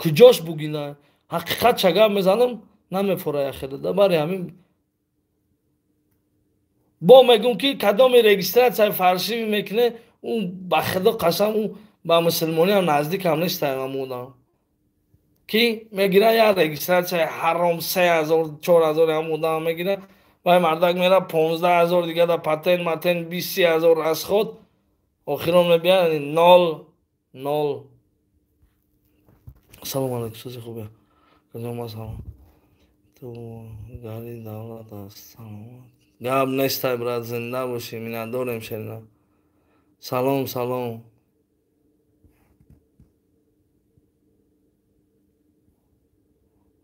Куҷош бугина? Ҳақиқат ча гап мезанам, намефора яхелада. Бари ҳамин бо мегӯм ки кадоми регистратсияи фаршивӣ мекунӣ, ӯ ба худо қасам, ӯ ба мусулмониам наздикам нестаям одам. Ки мегирад як регистратсияи ҳаром 3000 4000 ҳам одам мегирад, вай мардак мера 15000 дига да патент матент 20000 расход, охирон мебияд 0 0. Салом алейкум, сӯзи хубе. Каҷома салом. Ту гари давлат аст. Саломат. Гап нестай брат, зинда бошӣ, миннатдорем шерина. Салом, салом.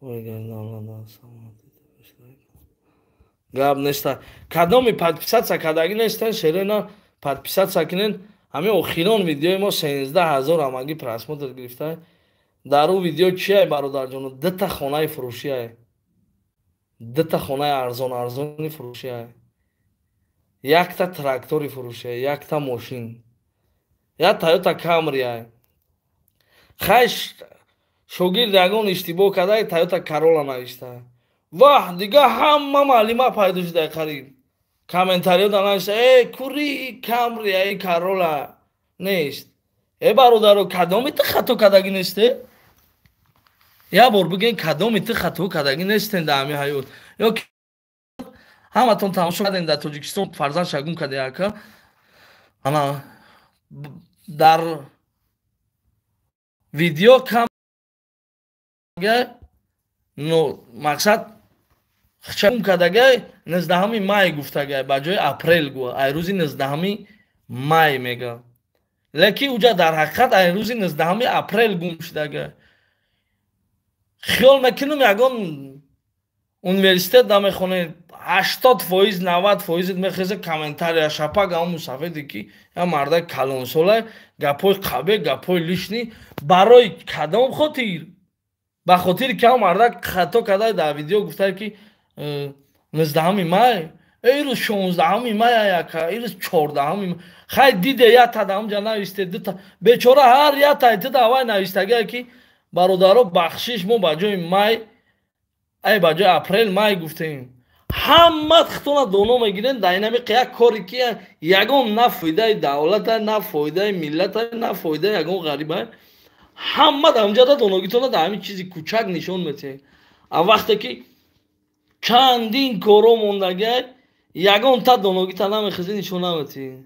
Ой, гари давлат аст. Саломат. Гап нестай. Кадоми подписатсия кардагӣ нестен, шерина подписатсия кунен. Ҳамин охирон видеои мо 13000 ҳамагӣ просмотр гирифта. Дар ӯ видео чия бародарҷоно? Дута хонаи фурӯшия, дута хонаи арзон арзони фурӯшия, якта трактори фурӯшия, якта мошин, як Тойота Камрия. Хай шогирд ягон иштибоҳ карда, Тойота Карола навишта. Ваҳ, дига ҳама маълима пайдо шуда қариб. Комментариё да навишта, кури Камрия, Карола нест. Бародаро, кадоми ту хато кардагӣ несте? Як бор бигӯен, кадоми ту хато кардагӣ нестен дар ҳамин ҳаёт? Ё ҳаматон тамошо кардем дар Тоҷикистон фарзанд шагум карда яка. Ана дар видео кам но мақсад шагум кардагай 19 май гуфтагай, ба ҷои апрел гу, ай рӯзи 19 май мега. Лекин уҷа дар ҳақиқат ай рӯзи 19 апрел гум шудага. Хиёл мекунам ягон университет намехонед, 80% 90% мехеза комментария шапак ам мусафеде ки я марда калонсола гапои қабе, гапои лишний барои кадом хотир? Ба хотири ки ам марда хато карда дар видео гуфта ки 19 май, ирӯз 16 май яка, ирӯз 14 май. Хай диде я тадам ҷа нависте дута бечора ҳар я тайти давай навистага ки бародаро бахшиш мо ба ҷои май, ай ба ҷои апрел май гуфтем. Ҳама хитона доно мегирен дар инами як кори ки ягон на фоидаи давлата, на фоидаи миллата, на фоидаи ягон ғариба. Ҳама дар онҷа доногитона дар ҳамин чизи кучак нишон метиҳед. А вақте ки чандин коро мондагай, ягон та доногита намехезӣ нишон наметиҳед.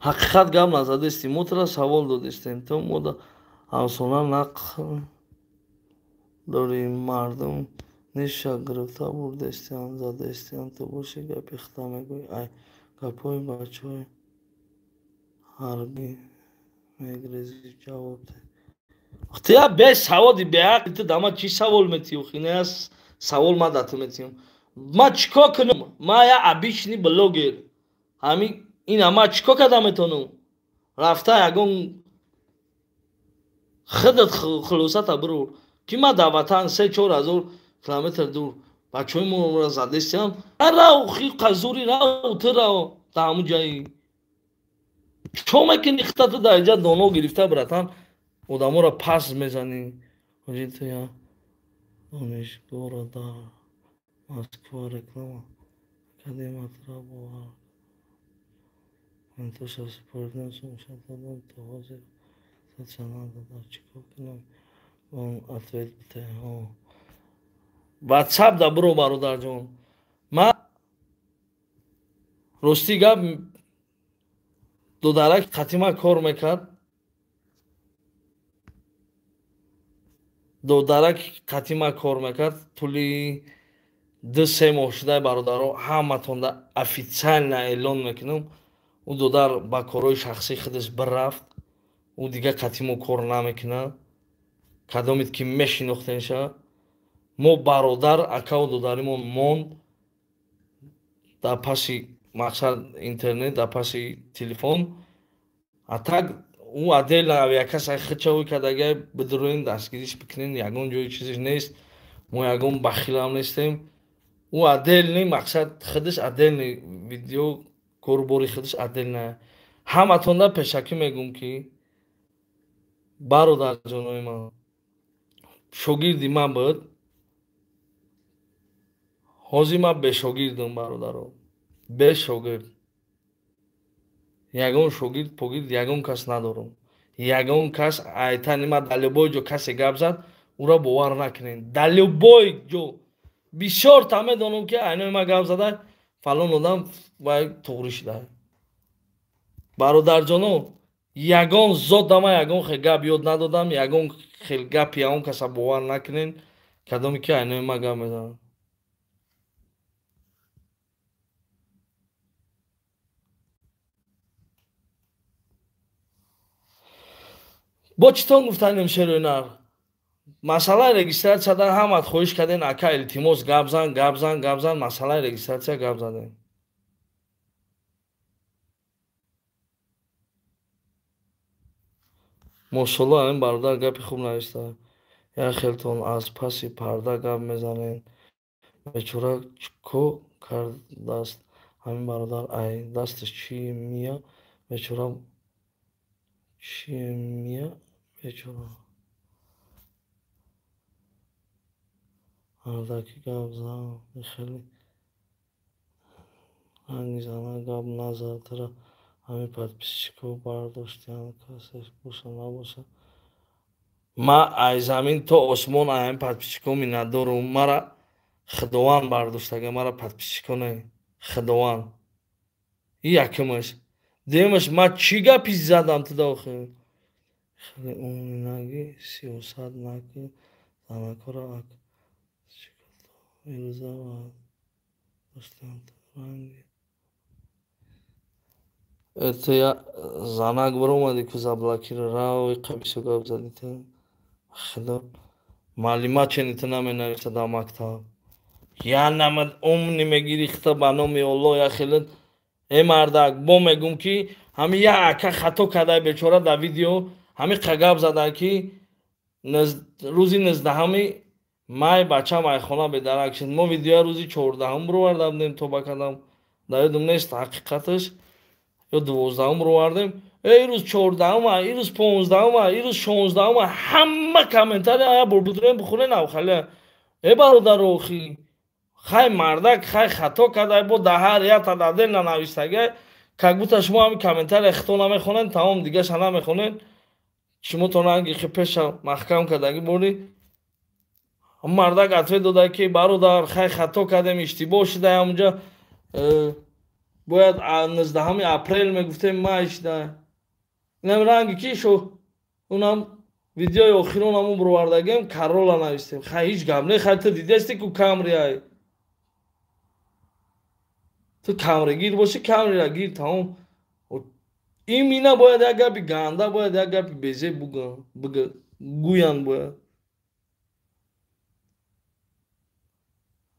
Ҳақиқат гап назадестем, мо тура савол додестем, то мо да ҳамсона нақл дорем, мардум ниша гирифта бурдестиам, задестиам, ту боши гапи хита мегӯӣ, ай гапҳои бачаҳои ҳарбӣ мегрезӣ ҷавоб де. Ту я бесаводи беақли, ту да ма чӣ савол метиҳӣ? Ина я савол ма да ту метиҳам. Ма чӣ кор кунам? Ма я обычный блогер. Ҳамин ина ма чӣ кор карда метавонам? Рафта ягон худат хулосата бирур ки ма дар ватан 3-4 ҳазор километр дур. Бачаҳои моро задестиям. Рав қазури рав ту рав дар ҳамун ҷаи. Чо мекунӣ хитату дар инҷа доно гирифта братан одаморо пас мезанӣ. Ҳоҷи ту я донишгоҳро дар Москва реклама кардематра бовар. Ман туша супоридам сумша додам то ҳозир регистрация надода. Чӣ кор кунам? Он ответ бите. Ватсап да биро бародарҷон. Ман рости гап додарак қатима кор мекард. Додарак қатима кор мекард. Тӯли 2-3 моҳ шудаи бародаро ҳаматонда официально эълон мекунам. Ӯ додар ба корҳои шахсии худаш бирафт. Ӯ дигар қатимо кор намекунад. Кадомед ки мешинохтенша. Мо бародар акаву додаримон монд дар паси мақсад интернет, дар паси телефон. А так ӯ отдельно авиакасса худша кардагай бидуроем дастгириш бикунем, ягон ҷои чизиш нест. Мо ягон бахилам нестем. Ӯ отдельный мақсад худаш отдельный видео корубори худаш отдельно. Ҳаматонда пешакӣ мегӯм ки бародарҷонои ман шогирди ман буд. Ҳозир ман бешогирдам бародаро. Бешогирд. Ягон шогирд погирд ягон кас надорам. Ягон кас айтани ман дар любой ҷо касе гап зад, ӯро бовар накунед. Дар любой ҷо бисёр та медонам ки айнои ман гап зада фалон одам вай туғрӣ шуда. Бародарҷоно, ягон зот да ман ягон хел гап ёд надодам, ягон хел гапи ягон каса бовар накунед, кадоме ки айнои ман гап мезанад. Бо читон гуфтанем шерои нар? Масъалаи регистратсияда ҳамат хоҳиш кардем, ака илтимос гап зан, гап зан, гап зан, масъалаи регистратсия гап задем. Мошалло ҳамин бародар гапи хуб нависта. Як хелтон аз паси парда гап мезанед. Бечора чӣ кардааст ҳамин бародар? Ай дасташ чӣ мия? Бечора чӣ мия? Бечора. Мардаки гап зан, хеле ранги зана гап назад. Тура ҳамин подписчико бардоштиам, касе боша набоша. Ман ай замин то осмон ай ҳамин подписчико миннатдорум. Мара Худованд бардоштага, мара подписчико не, Худованд. И якумаш. Дуюмаш, ман чӣ гапи задам туда охир? Хеле умни нагӣ, сиёсат накун, занакора ак ирӯза бардоштиам ранги. Ту я занак биромадӣ ку заблокира рав иқа бисёр гап задӣ ту. Худо маълима чени ту наменависа дар мактаб. Я намад умни мегирӣ хита ба номи Оллоҳ я хеле э мардак бо мегӯм ки ҳами я ака хато кардай бечора дар видео ҳами қа гап зада ки рӯзи 19 май бачам айхона бедарак шуд. Мо видеоя рӯзи 14 бироварда будем тоба кардам. Дар ёдам нест ҳақиқаташ. Ё 12 бировардем. Э ирӯз 14-ма, ирӯз 15-ма, ирӯз 16-ма ҳама комментария ая бурбудурем бихонен авхалия. Э бародаро охи хай мардак хай хато кардай бо дар ҳар як ададел нанавистагай. Как будто шумо ҳами комментария хито намехонед, тамом дигаша намехонед. Шумо то ранги хи пеша маҳкам кардагӣ бурдӣ. Мардак ответ дода ки бародар хай хато кардем, иштибоҳ шуда ҳамунҷа. Бояд 19 апрел мегуфтем май шуда. Инам ранги ки шо унам видеои охирон ҳамун бировардагем Карола навистем. Хай ҳеҷ гап не, хай ту дидасти ку Камри ай. Ту Камри гир боши, Камрира гир тамом. Ин ина бояд як гапи ганда, бояд як гапи безеб гӯянд бояд.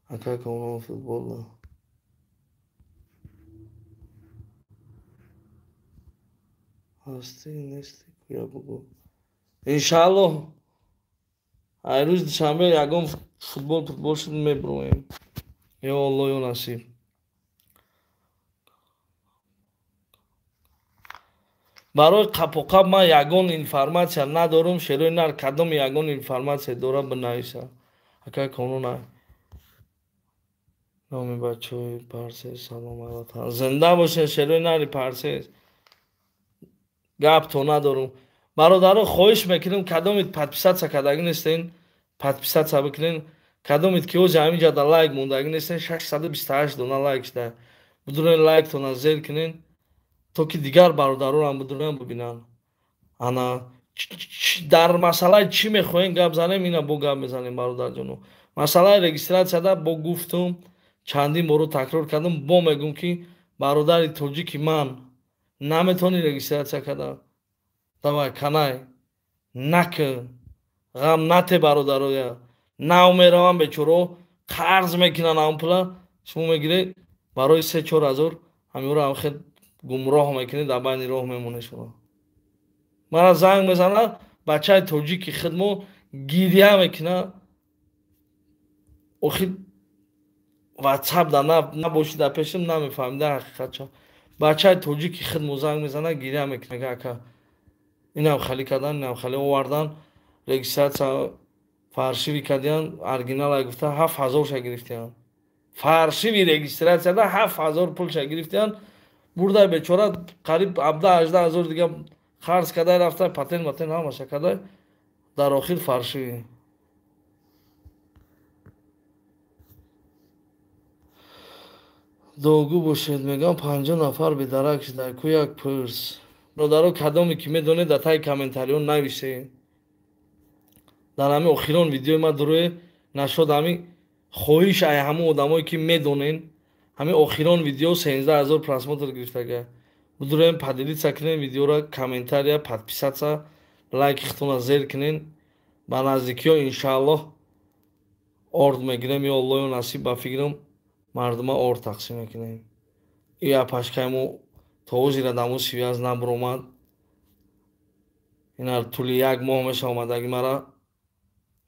Ака комон футбол ҳастӣ нестӣ куя бугӯ. Иншааллоҳ Ай рӯзи душанбе ягон футбол шуд мебуроем. Ё Аллоҳ, ё насиб. Барои қапоқап ман ягон информатсия надорум. Шерои нар кадом ягон информатсия дора бинависа. Акай қонун номи бачаҳои Парсес, салом ватан. Зинда бошед, шерои нари Парсес. Гап то надорум. Бародаро, хоҳиш мекунем, кадомит подписатсия кардагӣ нестен, подписатсия бикунен. Кадомит ки ози ҳамин ҷода лайк мондагӣ нестен, 628 дона лайк шуда. Бидурен лайктона зер кунен, то ки дигар бародаронам бидурен бибинанд. Ана дар масъалаи чӣ мехоҳем гап занем, ина бо гап мезанем, бародарҷоно. Масъалаи регистратсияда бо гуфтум, чандин боро такрор кардам, бо мегӯм ки бародари тоҷики ман наметавонӣ регистратсия карда. Давай канай накун, ғам нате бародароя. Нав меравам бечоро қарз мекунанд ам пула, шумо мегиред барои 3-4 ҳазор ҳамиро ҳам хел гумроҳ мекунед, дар байни роҳ мемонед шумо. Мара занг мезанад бачаи тоҷики худмо гиря мекунад. Охир ватсап да набоши дар пешам намефаҳмида ҳақиқатча. Бачаи тоҷики худмо занг мезанад, гиря мекунад, ака инам хали кардан, инам хали овардан, регистратсия фаршиви кардиян, оригинала гуфта 7000 ша гирифтиян. Фаршиви регистратсияда 7000 пулша гирифтиян. Бурдай бечора қариб 17-18 ҳазор дига қарз кардай рафта, патент матент ҳамаша кардай, дар охир фаршиви. Догӯ бошед, мегӯям 50 нафар бедарак шуда, ку як пурс. Бародаро, кадоме ки медонед, дар таги комментариҳо нависед. Дар ҳамин охирон видеои ман дурӯе нашуд, ҳамин хоҳиш ай ҳамон одамое ки медонен, ҳамин охирон видео 13 ҳазор просмотр гирифтага. Будурем поделиться кунем видеоро, комментария, подписаться, лайки худтонро зер кунен. Ба наздикиҳо иншааллоҳ орд мегирем, ё Аллоҳ ё насиб, ба фикрам мардума орд тақсим мекунем. И апашкаи мо то ҳозира дамо связ набуромад. Ина тӯли як моҳ меша омадаги мара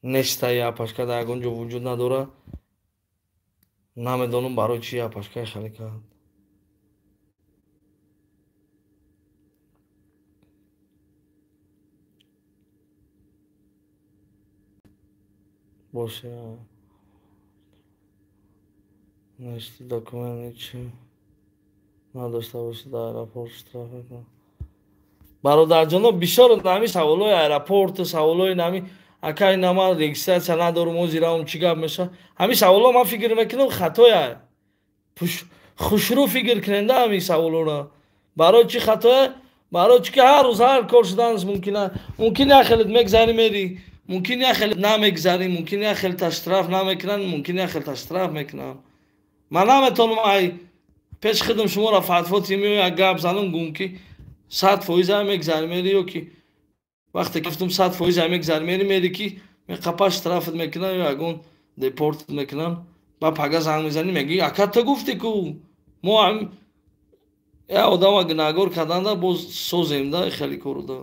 неста, и апашка дар ягон ҷо вуҷуд надора. Намедонам барои чи апашкаи хали кард. Боше нести документ чи надошта боши дар аэропорт штраф мекунад. Бародарҷоно, бисёр нами саволҳои аэропорту саволҳои нами ака ина ман регистратсия надорум, озираам чӣ гап меша. Ҳамин саволҳо ман фикр мекунам хатоя. Хушрӯ фикр куненда ҳамин саволҳоро. Барои чӣ хатоя? Барои чӣ ки ҳар рӯз ҳар кор шуданаш мумкин аст. Мумкин як хелет мегзарӣ мери, мумкин як хелет намегзарӣ, мумкин як хелета штраф намекунанд, мумкин як хелета штраф мекунанд. Ман наметавонам ай пеш худам шуморо фатво тимиё як гап занам, гум ки 100% мегзарӣ мери, ё ки вақте гуфтам 100% мегзарӣ мери, мери ки меқапа штрафт мекунанд ё ягон депорт мекунанд. Ба пага занг мезанӣ, мегӯӣ ака ту гуфтӣ ку мо ҳам як одама гунаҳгор карданда боз созем да хеле кору да.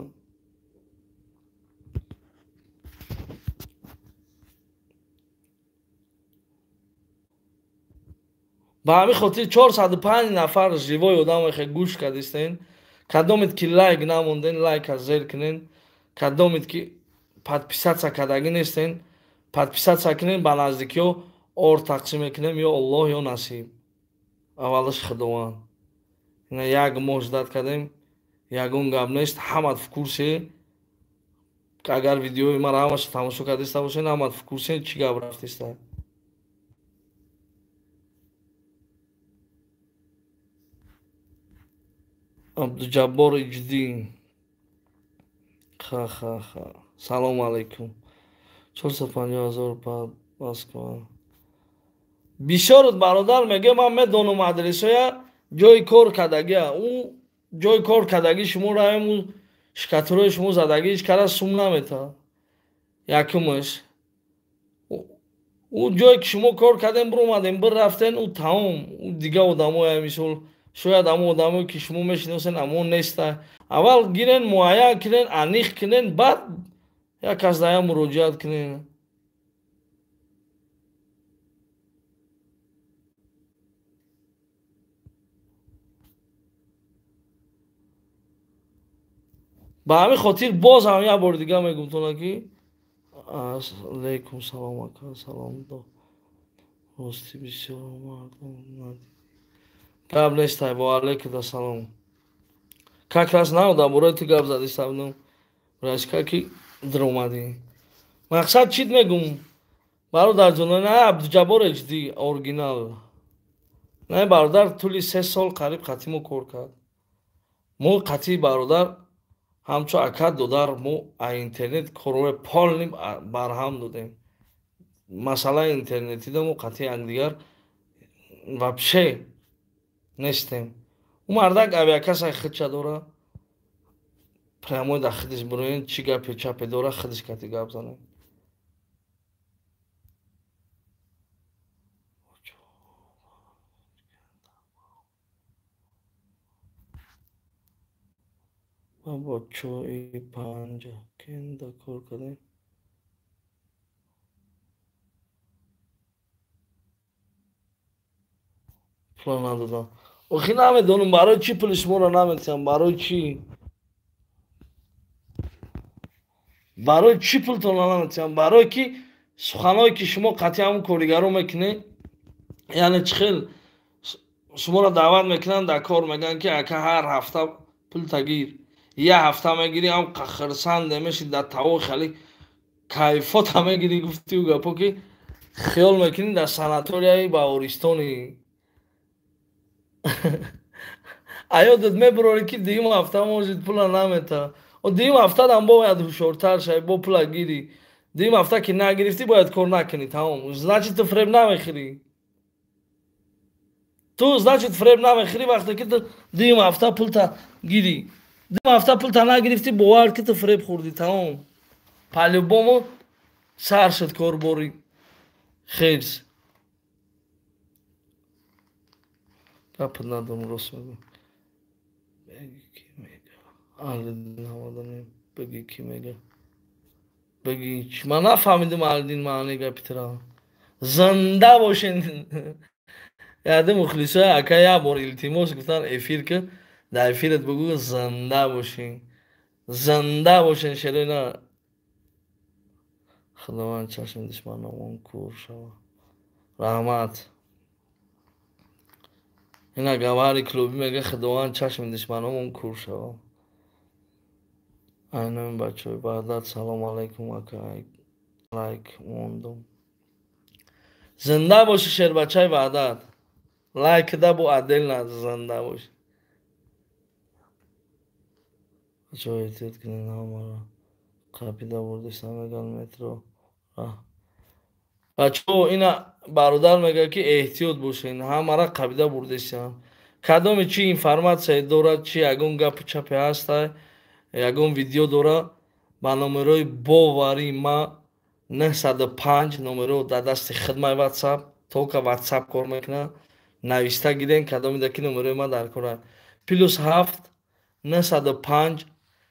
Ба ҳамин хотир 405 нафар живой одаме хе гӯш кардистен. Кадомит ки лайк намонден, лайка зер кунен. Кадомит ки подписатсия кардагӣ нестен, подписатсия кунен. Ба наздикиҳо ор тақсим мекунем, ё Аллоҳ ё насиб. Аввалаш Худованд. Ина як моҳ ждат кардем, ягон гап нест, ҳамат в курсе. Агар видеои маро ҳамаша тамошо кардиста бошед, ҳамат в курсе чӣ гап рафтиста. Абдуҷаббор Иҷдин. Ха-ха-ха. Салом алейкум. 450 ҳазор па Москва. Бисёр бародар мегӯяд ман медонам адресоя, ҷои кор кардагия. Ӯ ҷои кор кардагӣ шуморо ҳамун шикатурои шумо задагӣ ҳеҷ кара сум наметавад. Якумаш ӯ ҷое ки шумо кор кардем, биромадем, бирафтен, ӯ тамом. Ӯ дига одамоя, мисол шояд ҳамон одамое ки шумо мешиносен ҳамон неста. Аввал гирен, муайян кунен, аниқ кунен, баъд як кас дая муроҷиат кунен. Ба ҳамин хотир боз ҳам як бори дига мегум тона ки алейкум салом ака, салом до. Рости бисёр мардум надид. Гап нестай, во алейкум салом. Как раз нав дар бораи ту гап зади сабдум. Раиска ки даромадӣ. Мақсад чит мегум? Бародарҷон, на Абдуҷаббор HD оригинал. На бародар тӯли 3 сол қариб қатъи мо кор кард. Мо қатъи бародар ҳамчун ака додар мо а интернет корҳои полни барҳам додем. Масъалаи интернетида мо қатъи якдигар вообще нестем. Ӯ мардак авиакассаи худша дора, прямой дар худиш бироен, чӣ гапе чапе дора, худиш кати гап занем. Бо чои панҷа кенда кор кардем. Пула надодам. Охи намедонам барои чӣ пули шуморо наметиҳам, барои чӣ? Барои чӣ пултонро наметиҳам? Барое ки суханое ки шумо қатъи ҳамун коригаро мекунед, яъне чӣ хел шуморо даъват мекунанд дар кор, мегӯянд ки ака ҳар ҳафта пулта гир. Як ҳафта мегирӣ, ҳам хирсанд мешӣ, дар таво хеле кайфота мегирӣ, гуфтиу гапо ки хиёл мекунӣ дар санаторияи Баҳористони. Аёдат мебурорӣ ки дуюм ҳафта может пула намета. Дуюм ҳафтадам бояд ҳушёртар шавӣ, бо пула гирӣ. Дуюм ҳафта ки нагирифтӣ, бояд кор накунӣ, тамом. Значит, ту фреб намехӯрӣ. Ту значит фреб намехӯрӣ вақте ки ту дуюм ҳафта пулта гирӣ. Дуюм ҳафта пулта нагирифтӣ, бовар ки ту фреб хӯрдӣ, тамом. По-любому сар шуд корбори херс. Гап надорам, рост мегӯям. Беги ки мега. Аҳлидин ҳамаданем. Беги ки мега. Беги чӣ? Ман нафаҳмидам Аҳлидин маънии гапи тура. Зинда бошен. Яде мухлисои ака як бор илтимос гуфтан эфир ки дар эфират бигӯ зинда бошен. Зинда бошен шерои на. Худованд чашми душманамон кур шава. Раҳмат. Ина гавари клуби мега Худованд чашми душманамон кур шава. Айнами бачаҳои Ваҳдат, салом алайкум ака, лайк мондум. Зинда боши шербачаи Ваҳдат. Лайк да бо отдельно зинда боши. Бачаҳо эҳтиёт кунед, ҳамаро қапида бурдеста меган метро. Бачаҳо ина бародар мега ки эҳтиёт бошед, ҳамаро қабида бурдесиям. Кадоме чӣ информатсия дорад, чӣ ягон гапу чапе ҳастай, ягон видео дора, ба номерои боварӣ ма 905 номеро дар дасти хидмаи WhatsApp, только WhatsApp кор мекунад, нависта гирен кадомида ки номерои ма дар кора. +7 905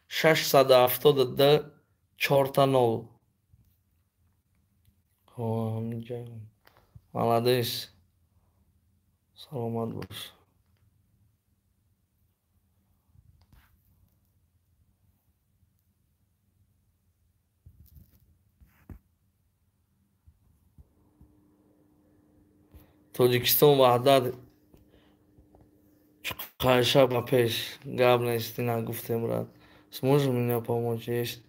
672 4 0. Молодец. Саломат бош. Тоҷикистон Ваҳдат чуқайша ба пеш. Гап нест, ина гуфтем брат. Сможешь мне помочь? Есть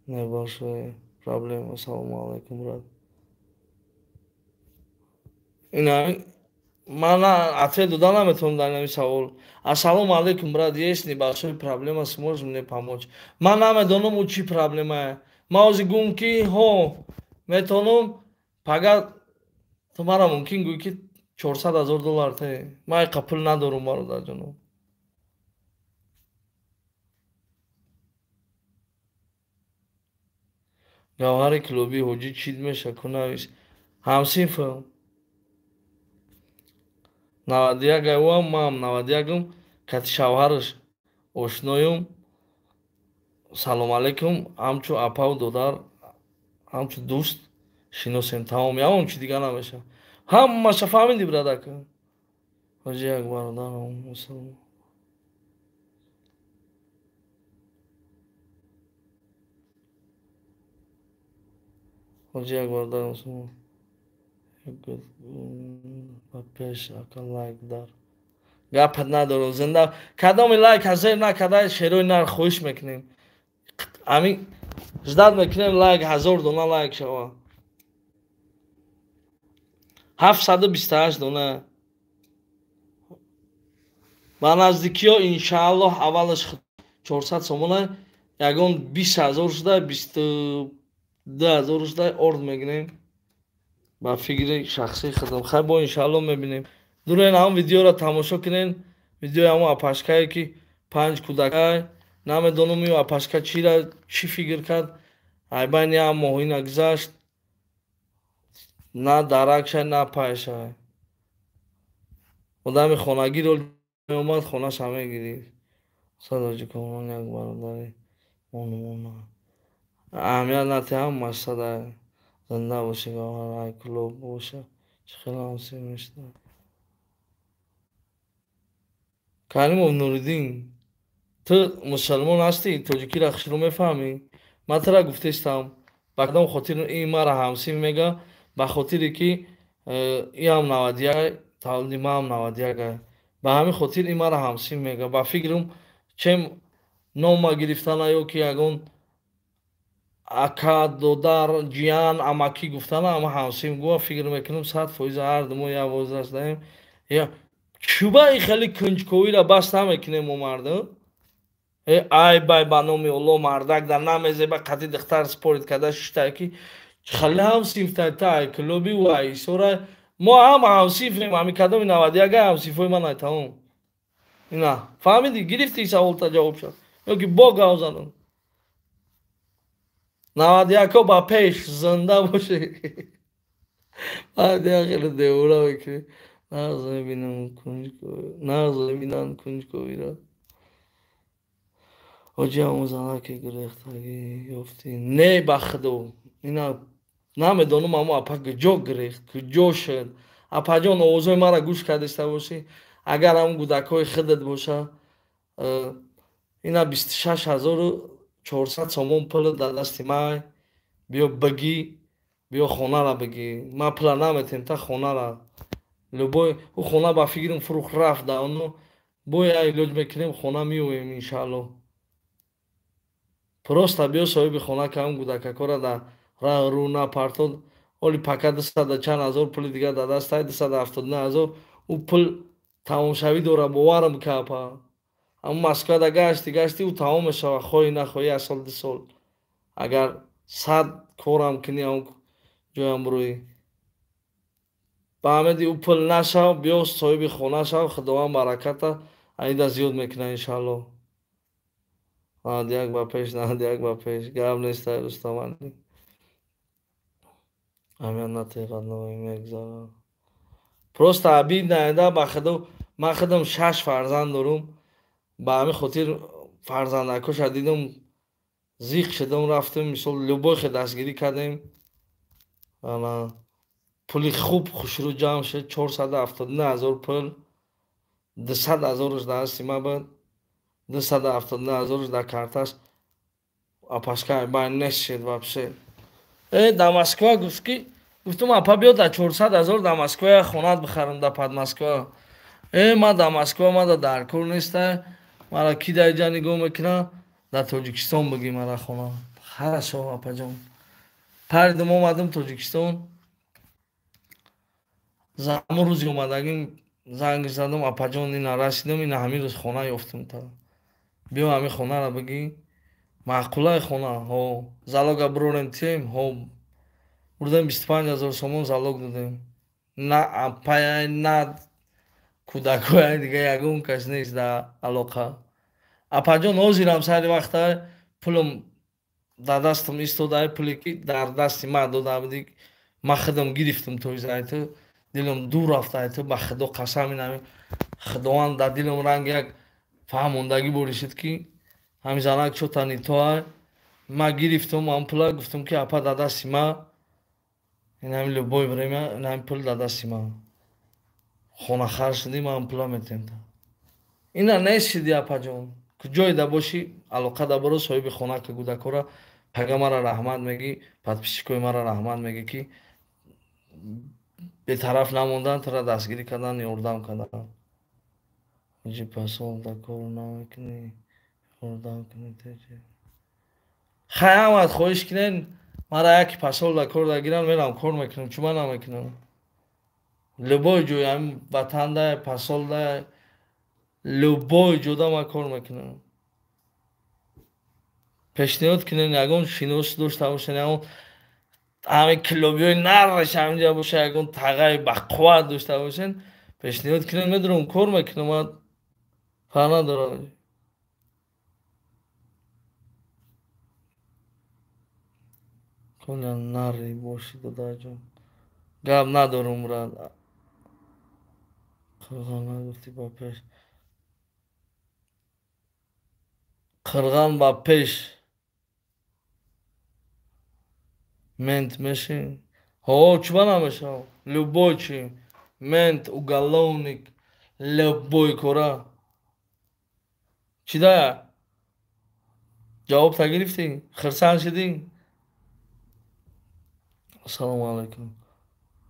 небольшая проблема. Салому алейкум, брат. Ина ман ответ дода наметавонам дар ин савол. Ассалому алейкум, брат, есть небольшая проблема, сможешь мне помочь? Ман намедонам ӯ чӣ проблемае. Ман ҳозир гӯм ки ҳо метавонам, пага ту мара мумкин гӯӣ ки 400 000 доллар те. Ман иқа пул надорам, бародарҷоно. Гавҳари клуби ҳоҷӣ чӣ меша ку навис. Ҳамсинфам. 91 аюам, маам 91-м, кати шавҳараш ошноюм. Салом алейкум, ҳамчун апаву додар, ҳамчун дӯст шиносем, тамом, ягон чи дига намеша. Ҳамаша фаҳмидӣ, брадака? Ҳоҷӣ як бародарам мусулмон. Ҳоҷи як бародар ба пеш ака лайк дар. Гапат надорам зинда. Кадоми лайк ҳазер накарда шерои нар хоҳиш мекунем. Ами ждать мекунем лайк 1000 дона лайк шава. 728 дона. Ба наздикиҳо иншааллоҳ аввалаш 400 сомона ягон 20 000 шуда 22 000 шуда орд мегирем. Ба фикри шахсии худам. Хай бо иншааллоҳ мебинем. Дурен ҳамон видеоро тамошо кунен. Видеои ҳамон апашкае ки 5 кӯдакай. Намедонам ю апашка чира чӣ фикр кард. Айбайни ҳам моҳина гузашт. На даракшай, на пайшай. Одами хонагиро меомад хонаша мегирифт. Садоҷикомон як бародари монумона. Аҳамият натиҳам масада зинда бошӣ гавҳар ай клуб боша. Чӣ хеле ҳамсир мешуда. Каримов Нуриддин, ту мусалмон ҳастӣ, тоҷикиро хушрӯ мефаҳмӣ? Ман тура гуфтестам, ба кадом хотир ин мара ҳамсин мега? Ба хотире ки иам 91, таваллуди маам 91. Ба ҳамин хотир ин мара ҳамсин мега. Ба фикрам чем нома гирифтана ё ки ягон ака, додар, ҷиян, амакӣ гуфтана ама ҳамсин гуфа фикр мекунам 100% ҳар ду мо як возраст даем. Чуба ин хеле кунҷковиро бас намекунем мо мардум? Ай бай ба номи Оллоҳ мардак дар намезеба қати духтар спорить карда шиштай ки хеле ҳамсинфтай та ай клуби ва ай исора мо ҳама ҳамсинфем ами кадоми 91 ҳамсинфои ман ай тамом. Ина фаҳмидӣ гирифти саволта ҷавоб шад ё ки бо гав задам. 91-ҳо ба пеш зинда бошед. Баъд як хеле девора мекунӣ. Нағз мебинам кунҷковӣ, нағз мебинанд кунҷковиро. Ҳоҷи ҳамон занаке гирехтагӣ ёфтӣ. Не ба худо. Ина намедонам ҳамо апа куҷо гирехт, куҷо шуд. Апаҷон овозҳои маро гӯш кардиста бошӣ, агар ҳамон кӯдакҳои худат боша, ина 26 400 сомон пул дар дасти май. Биё бигӣ, биё хонара бигӣ. Ман пула наметем та хонара. Любой ӯ хона ба фикрам фурӯх рафт да оно бо як илоҷ мекунем хона меоем иншааллоҳ. Просто биё соҳиби хона ка ҳамон кӯдакакора дар раҳ рӯ напартод. Оли пака дусада чанд ҳазор пули дигар дар дастай 279 000 ӯ пул тамомшавӣ дора боварам ка апа. Ҳамон Москвада гашти гашти ӯ тамом мешавад хоҳӣ нахоҳӣ як сол ду сол. Агар 100 корам кунӣ ҳамон ҷоям рӯӣ. Ба ҳамеди ӯ пул нашав, биё соҳиби хона шав, Худованд бараката аида зиёд мекунад иншааллоҳ. 91 ба пеш, 91 ба пеш. Гап нест ай Рустамалӣ. Аҳамият натиҳ родной мегзарад. Просто обидно да ба худо ман худам шаш фарзанд дорум. Ба ҳамин хотир фарзандакоша дидам зиқ шудам рафтем мисол любой хе дастгирӣ кардем. Ана пули хуб хушрӯ ҷамъ шуд 479 000 пул. 200 ҳазораш дар дасти ман буд. 279 ҳазораш дар карташ апашка бай нест шуд вообще. Дар Москва гуфт ки гуфтум апа биё дар 400 000 дар Москва як хонат бихарам дар Подмосква. Ман дар Москва мада дар кор нестай. Мара ки дар иҷа нигоҳ мекунад? Дар Тоҷикистон бигӣ мара хона. Хорошо апаҷон. Паридам омадам Тоҷикистон. Ҳамон рӯзи омадагим занг задам апаҷон ина расидам ина ҳамин рӯз хона ёфтам та. Биё ҳамин хонаро бигӣ. Маъқулаи хона ҳо. Залога бирорем тием ҳо. Бурдем 25 000 сомон залог додем. На апая на кӯдакҳоя дига ягон кас нест дар алоқа. Апаҷон ҳозирам сари вақта пулам дар дастам истода пуле ки дар дасти ман дода будӣ ман худам гирифтам то изай ту дилам дур рафта ай ту ба худо қасам инами худованд дар дилам ранг як фаҳмондагӣ боришид ки ҳамин занак чо-то не то ай. Ман гирифтам ҳамн пула гуфтам ки апа дар дасти ман инами любое время инами пул дар дасти ман. Хонахар шудӣ ман пула метиҳам. Ина нест шиди апаҷон. Куҷое да бошӣ алоқа да баро соҳиби хона ка кӯдакҳоро Пага мара раҳмат мегӣ, подписчикои мара раҳмат мегӣ, ки бетараф намондан, тура дастгирӣ кардан, ёрдам кардан. Ҳоҷи, посол да кор намекунӣ, ёрдам кунӣ. Хай, ҳамат хоҳиш кунен, мара яки посол да кор дагиран, мерам кор мекунам, чума намекунам. Любой ҷой, ҳамин ватанда, посолда, любой ҷода ман кор мекунам. Пешниҳод кунен, ягон шинос дошта бошен, ягон ҳамин клубиҳои нараш ҳаминҷа боша, ягон тағаи бақувват дошта бошен, пешниҳод кунен, медурам, кор мекунам, ман фарқ надорам. Коля нари боши, дадаҷон. Гап надорум, брат. Қирған нагуфтӣ ба пеш. Қирған ба пеш. Мент меши? Ҳо, чуба намешавам? Любой чи. Мент, уголовник, любой кора. Чӣ да? Ҷавоб та гирифтӣ? Хирсанд шидӣ? Ассалому алайкум.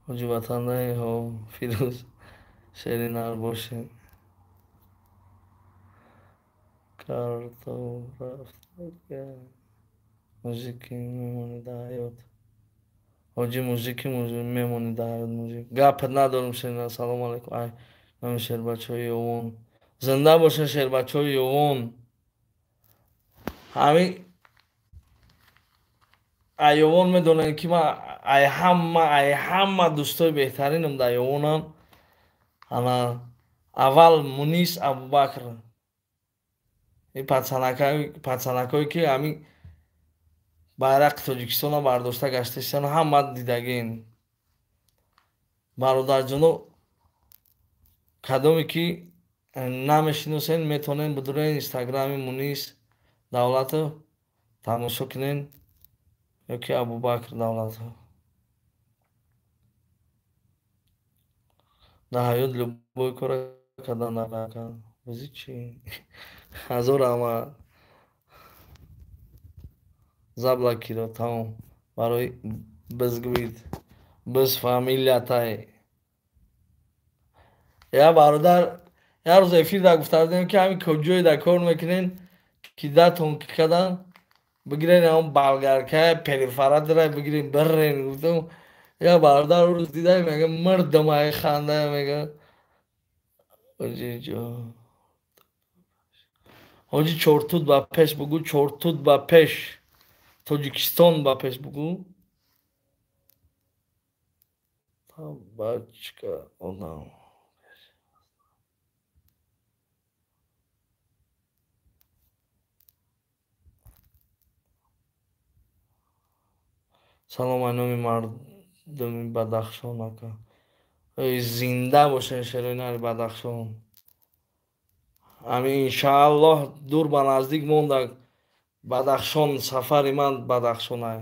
Ҳоҷи ватандаи, ҳо, Фирӯз шери нар бошед. Карто рафта музики мемонӣ дар ҳаёт. Ҳоҷи, музики мемонӣ дар ҳаёт, музик. Гапат надорам, шерина. Ассалому алайкум. Ай, номи шербачаҳои Ёвон. Зинда бошед шербачаҳои Ёвон. Ҳамин Айёвон медонем, ки ман ай ҳама дӯстои беҳтаринам дар Ёвонам. Ана аввал Мунис, Абубакр. Ин пацанакое ки ҳамин байрақи Тоҷикистонро бардошта гаштаистанд, ҳама дидагин. Бародарҷоно, кадоме ки намешиносен, метавонен бидурен инстаграми Мунис Давлатов тамошо кунен ёки Абубакр Давлатов. Дар ҳаёт любой кора кардан нарака. Бози чӣ? Ҳазор раҳмат. Заблокиро тамом. Барои бизгӯид. Биз фамилиятай. Я бародар, як рӯз эфир да гуфта будем, ки ҳамин куҷое да кор мекунен, ки датон ки кадан, бигирен ҳамон болгаркая, перфоратора бигирен, бирен, гуфтам. Я бародар рӯз дидай, мега мурдам ай ханда, мега. Ҳоҷи, чортут ба пеш бугӯ, чортут ба пеш. Тоҷикистон ба пеш бугӯ. Табачка одам. Салом ай номи мардуми Бадахшон, ака. Эй, зинда бошен шерои нари Бадахшон. Ҳамин иншааллоҳ дур ба наздик монда Бадахшон, сафари ман Бадахшонай.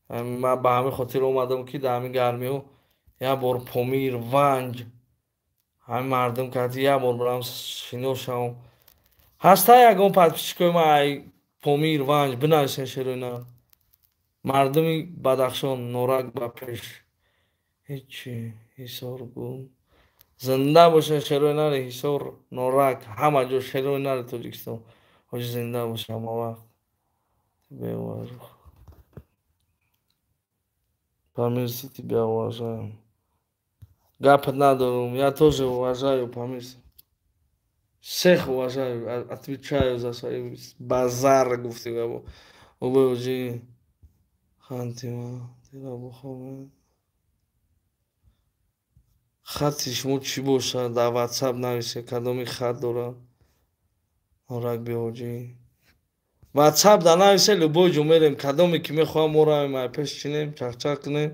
Ман ба ҳамин хотир омадам, ки дар ҳамин гармиҳо як бор Помир, Ванҷ, ҳамин мардум карди як бор барам шинос шавам. Ҳаста ягон подписчикои ман ай Помир, Ванҷ, бинависен шерои нар. Мардуми Бадахшон, Норак ба пеш. Ҳечи, Ҳисор гу. Зинда бошен шерои нари Ҳисор, Норак, ҳама ҷо шерои нари Тоҷикистон. Ҳоҷи, зинда бош ҳама вақт. Беважух. Памирси, тебя уважаю. Гапат надорум, я тоже уважаю Памирси. Всех уважаю, отвечаю за свои базар, гуфти габо. Обой ҳоҷи хантима, тира бухобе. Хати шумо чӣ бошад? Дар ватсап нависе, кадоми хат дорад. Норак биҳоҷӣ. Ватсап да нависе, любой ҷо мерем, кадоме ки мехоҳам, мо равем, ай пеш чинем, чақчақ кунем.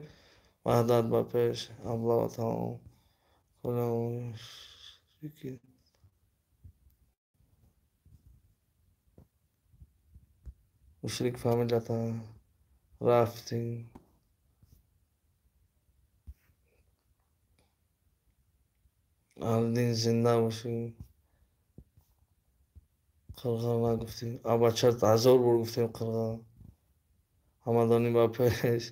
Ваҳдат ба пеш, аблава тамом. Мушрик фамилията рафтем. Алдин, зинда бошӣ. Қирған нагуфтем. Абача, ҳазор бор гуфтем қирған. Ҳамадонӣ ба пеш.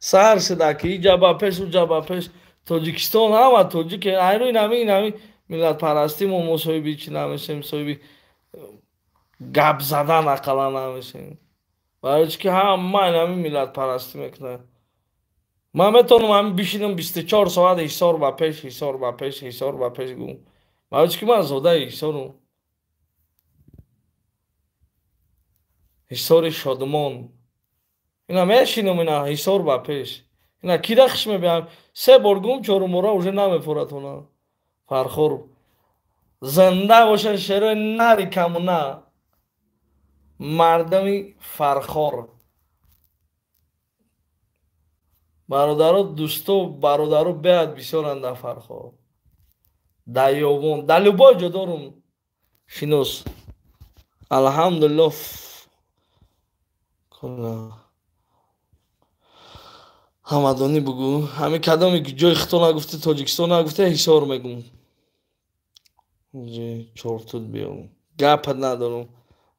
Сар шуда ки иҷа ба пеш, уҷа ба пеш. Тоҷикистон ҳама тоҷик. Айрӯ инами миллатпарастӣ мо соҳиби чӣ намешем, соҳиби гап задан ақаллан намешем. Барои чӣ ки ҳама инами миллатпарастӣ мекунад. Ман метавонам ҳамин бишинам 24 соат Ҳисор ба пеш, Ҳисор ба пеш, Ҳисор ба пеш гӯм. Барои чӣ ки ман зодаи Ҳисорум. Ҳисори Шодмон. Ина мешинам ина Ҳисор ба пеш. Ина кида хиш мебиям. Се бор гум, чорум бора уже намефоратона. Фархор. Зинда бошад шерои нари камуна. Мардами Фархор. Бародаро, дӯсто, бародаро беҳад бисёранд дар Фархор. Дар Ёвон, дар любой ҷо дорум шинос. Алҳамдулиллоҳ. Ҳамадонӣ бугӯ. Ҳамин кадоме ки ҷои хито нагуфте, Тоҷикистон нагуфте, Ҳисор мегӯм. Чортуд биё. Гапат надорум.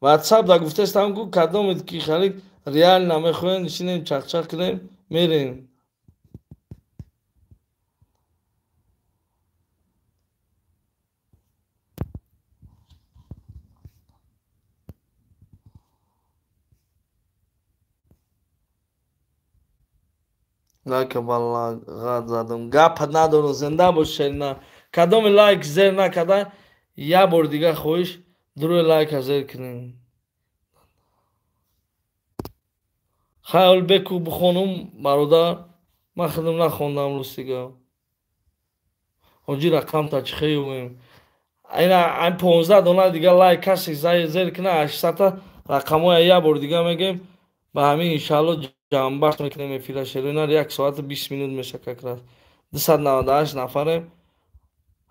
WhatsApp да гуфтестам гӯ кадомед ки халид реал намехоҳем, нишинем чақчақ кунем, мерем. Лайка ба лағат задам. Гапат надорам, зинда бош шерина. Кадоми лайк зер накарда, як бор дига хоҳиш дуруи лайка зер кунем. Хайр беку бихонум бародар, ман худам нахондам рӯз дига. Ҳоҷи рақамта чӣ хеювем. Ина 15 дона дига лайк касе зер куна, 800 рақамҳоя як бор дига мегем. Ба ҳамин иншаалло ҷамъбаст мекунем эфира шерина. 1 соату 20 минут меша как раз. 298 нафарем.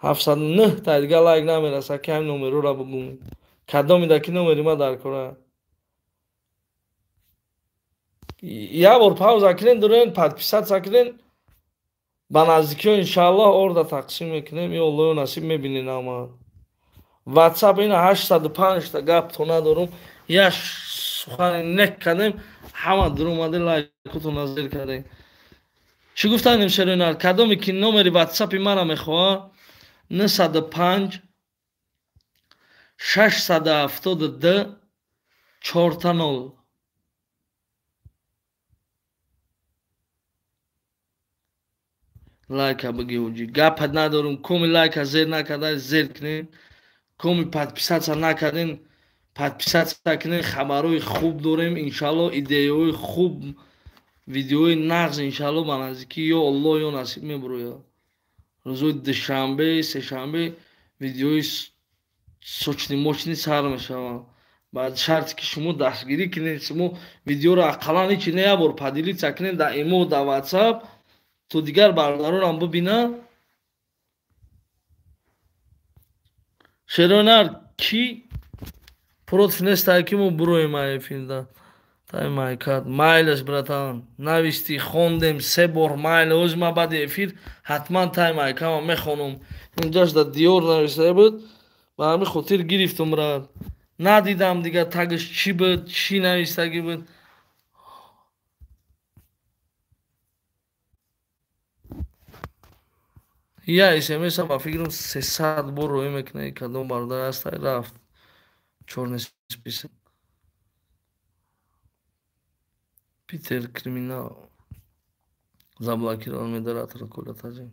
709 та дига лайк намераса ки ҳамин номерора бугум. Кадомида ки номери ма дар кора. Як бор пауза кунем, дурен подписаться кунем. Ба наздикиҳо иншааллоҳ орда тақсим мекунем. Ё Аллоҳ насиб мебинед ҳама. WhatsApp ина 805 та гап то надорум. Як сухани нек кардем, ҳама дуромаде лайкотон зер кардем. Чӣ гуфтанем шероинар? Кадоме ки номери WhatsApp-и мара мехоҳад, 905 672 4 0. Лайка биги ҳоҷӣ. Гапат надорум. Коми лайка зер накарда, зер кунем. Коми подписаться накардем, подписаться кунем. Хабарҳои хуб дорем иншаалло, идеяҳои хуб, видеои нағз иншаалло ба наздикӣ ё Аллоҳ ё насиб мебурояд. Рӯзҳои душанбе, сешанбе видеои сочни-мочни сар мешаванд. Баъд шарте ки шумо дастгирӣ кунед, шумо видеоро ақаллан ҳеҷ не як бор поделиться кунед дар имо, дар WhatsApp, то дигар бародаронам бибинанд. Шеронар ки против нестай ки мо буроем эфирда. Тай майкат майлаш братан, нависти хондем се бор майл. Ҳози ман баъди эфир ҳатман тай майкама мехонум. Инҷаш дар диёр нависта буд, ба ҳамин хотир гирифтум брат. Надидам дига тагаш чӣ буд, чӣ навистагӣ буд. Я смс ба фикрам 300 бор роӣ мекунад. Кадом бародар ҳастай рафт. Чёрный список. Питер криминал. Заблокировал модератора Коля Таджик.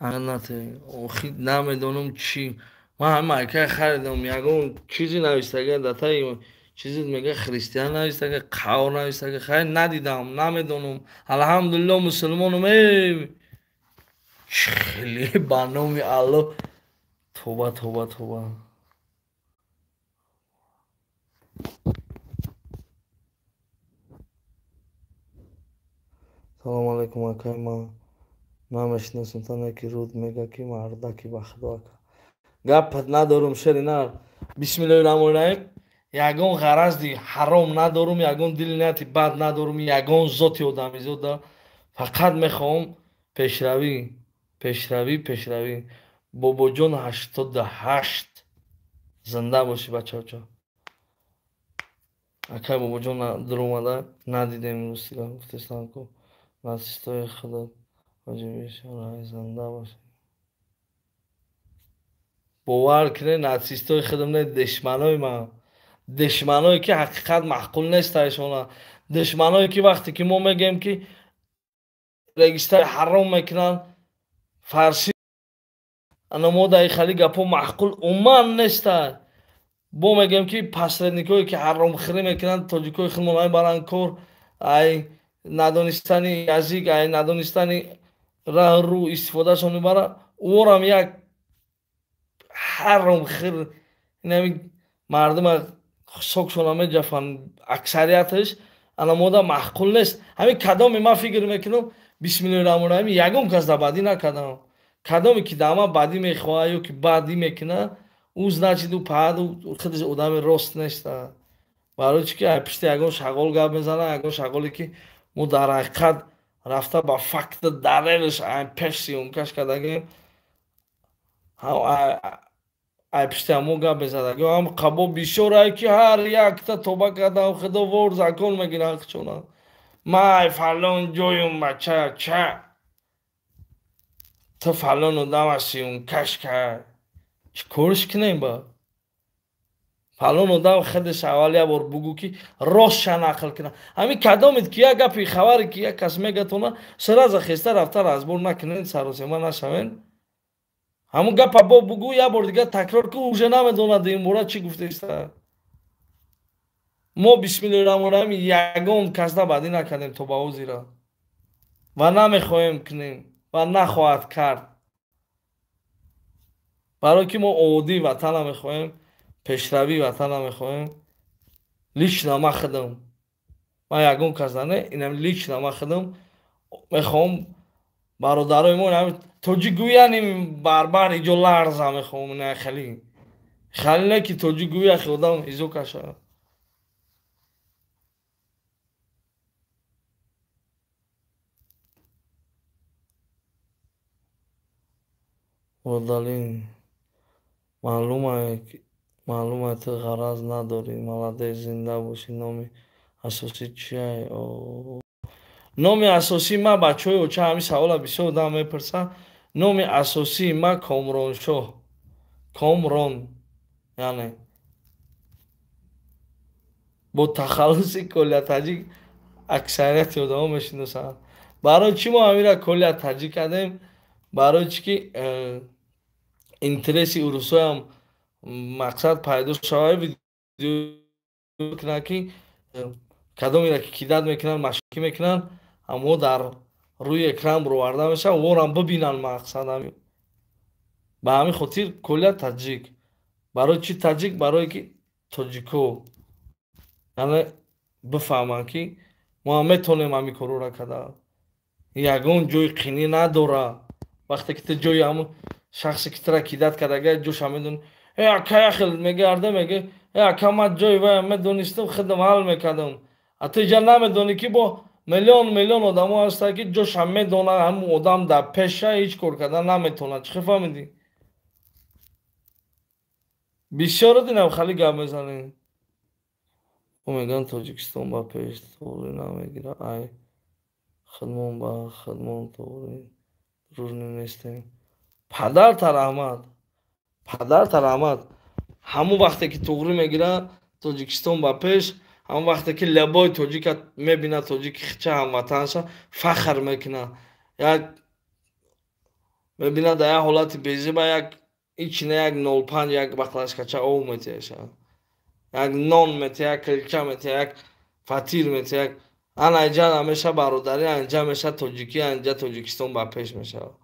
Анате, охи намедонам чӣ. Ман ҳама айкай харидам, ягон чизи навистага датаи чизи мега христиан навистага, қавр навистага, хайр надидам, намедонам. Алҳамдулиллоҳ мусулмонам. Эй хеле ба номи Аллоҳ. Тоба, тоба, тоба. Салом алейкум акай, ман намешиносам тане ки руд мега ки мардаки ба худо ака. Гапат надорум шеринар. Бисмиллоҳи раҳмони раҳим. Ягон ғаразди ҳаром надорум, ягон дили нияти бад надорум, ягон зоти одамизода. Фақат мехоҳам пешравӣ, пешравӣ, пешравӣ. Бобоҷон 88 зинда бошӣ бачаҳо. Акай Бобоҷон дуромада надидем рӯстига гуфтестам ку нацистои худат ҳоҷи бешора зинда бошед. Бовар кунед, нацистои худам не, душманои ман, душманое ки ҳақиқат маъқул нест айшона, душманое ки вақте ки мо мегӯем ки регистар ҳаром мекунанд, фарси ана мо дар хали гапҳо маъқул умуман неста. Бо мегӯем ки посредникое ки ҳаромхӯрӣ мекунанд, тоҷикои худмон ай баранд кор, ай надонистани язик, ай надонистани раҳ рӯ истифодашон мебаранд, ӯрам як ҳаромхӯр инами мардума сокшона меҷафанд аксарияташ, ана мода маъқул нест. Ҳамин кадоме ман фикр мекунам, бисмиллоҳи раҳмони раҳим, ягон кас дар бадӣ накардам. Кадоме ки дар ман бадӣ мехоҳад ё ки бадӣ мекунад, ӯ значит ӯ паҳад, ӯ худаш одами рост нест. Барои чӣ ки ай пишти ягон шағол гап мезанад, ягон шағоле ки мо дар ҳақиқат рафта ба факт далелаш ай пеш сиёмкаш кардагем, ай пишти ҳамо гап мезанад. Ҳам қабо бисёр ай ки ҳар якта тоба кардам, худовор закон мегиранд хичона. Ман ай фалон ҷоюм бача ча ту фалон одама сиёмкаш кард, чӣ корш кунем ба фалон одам? Худаш аввал як бор бугӯ ки ростша нақл кунад. Ҳамин кадомед ки як гапи хабаре ки як кас мегатона, сразу хеста рафта разбор накунед, саросема нашавен. Ҳамун гапа бо бугӯ, як бор дигар такрор ку, уже намедонад ин бора чӣ гуфтеста. Мо бисмиллоҳи раҳмони раҳим ягон касда бадӣ накардем то ба ҳозира ва намехоҳем кунем ва нахоҳад кард. Барои ки мо ободии ватана мехоҳем, пешравии ватана мехоҳем. Лично ман худам, ман ягон кас не, инам лично ман худам мехоҳам бародарои мо тоҷикгӯяни барбар иҷо ларза мехоҳам, не хеле хеле не ки тоҷикгӯя хе одам изо каша. Водалин маълума ту ғараз надорӣ, молодец, зинда бошӣ. Номи асосӣ чия? Номи асосии ман, бачаҳои оча, ҳамин савола бисёр одам мепурсанд. Номи асосии ман Комроншоҳ, Комрон, яъне бо тахаллуси Колия Таҷик аксарияти одамо мешиносанд. Барои чӣ мо ҳаминра Колия Таҷик кардем? Барои чӣ ки интереси урусоям мақсад пайдо шавад, видео кунанд ки кадомеро ки кидат мекунанд, машкӣ мекунанд, аммо дар рӯи экран бароварда мешавад, ворам бибинанд мақсад. Ба ҳамин хотир Колия Таҷик. Барои чӣ таҷик? Барое ки тоҷико яъне бифаҳманд ки мо ҳам метавонем ҳамин корро карда, ягон ҷои қинӣ надорад. Вақте ки ту ҷои ҳамон шахсе ки тура кидат кардага ҷоша медонӣ, э ака яхел мегарда, мега э ака ман ҷои вая медонистам, худам ҳал мекардам. А ту иҷа намедонӣ ки бо миллион миллион одамо ҳастанд ки ҷоша медонанд, ҳамон одам дар пеша ҳеҷ кор карда наметавонад. Чӣ фаҳмидӣ? Бисёро динам хали гап мезанем. Ӯ мегӯянд Тоҷикистон ба пеш тоғрӣ намегирад, ай худмон ба худмон тоғрӣ дружный нестем. Падарта раҳмат, падарта раҳмат. Ҳамон вақте ки туғрӣ мегирад Тоҷикистон ба пеш, ҳамон вақте ки лабои тоҷика мебинад, тоҷики хича ҳамватанша фахр мекунад, як мебинад дар як ҳолати безиба, як ичина як 0,5 як баклашкача об метиҳаша, як нон метиҳа, як килча метиҳа, як фатир метиҳа, як ана инҷа намеша бародарӣ, анҷа меша тоҷикӣ, анҷа Тоҷикистон ба пеш мешавад.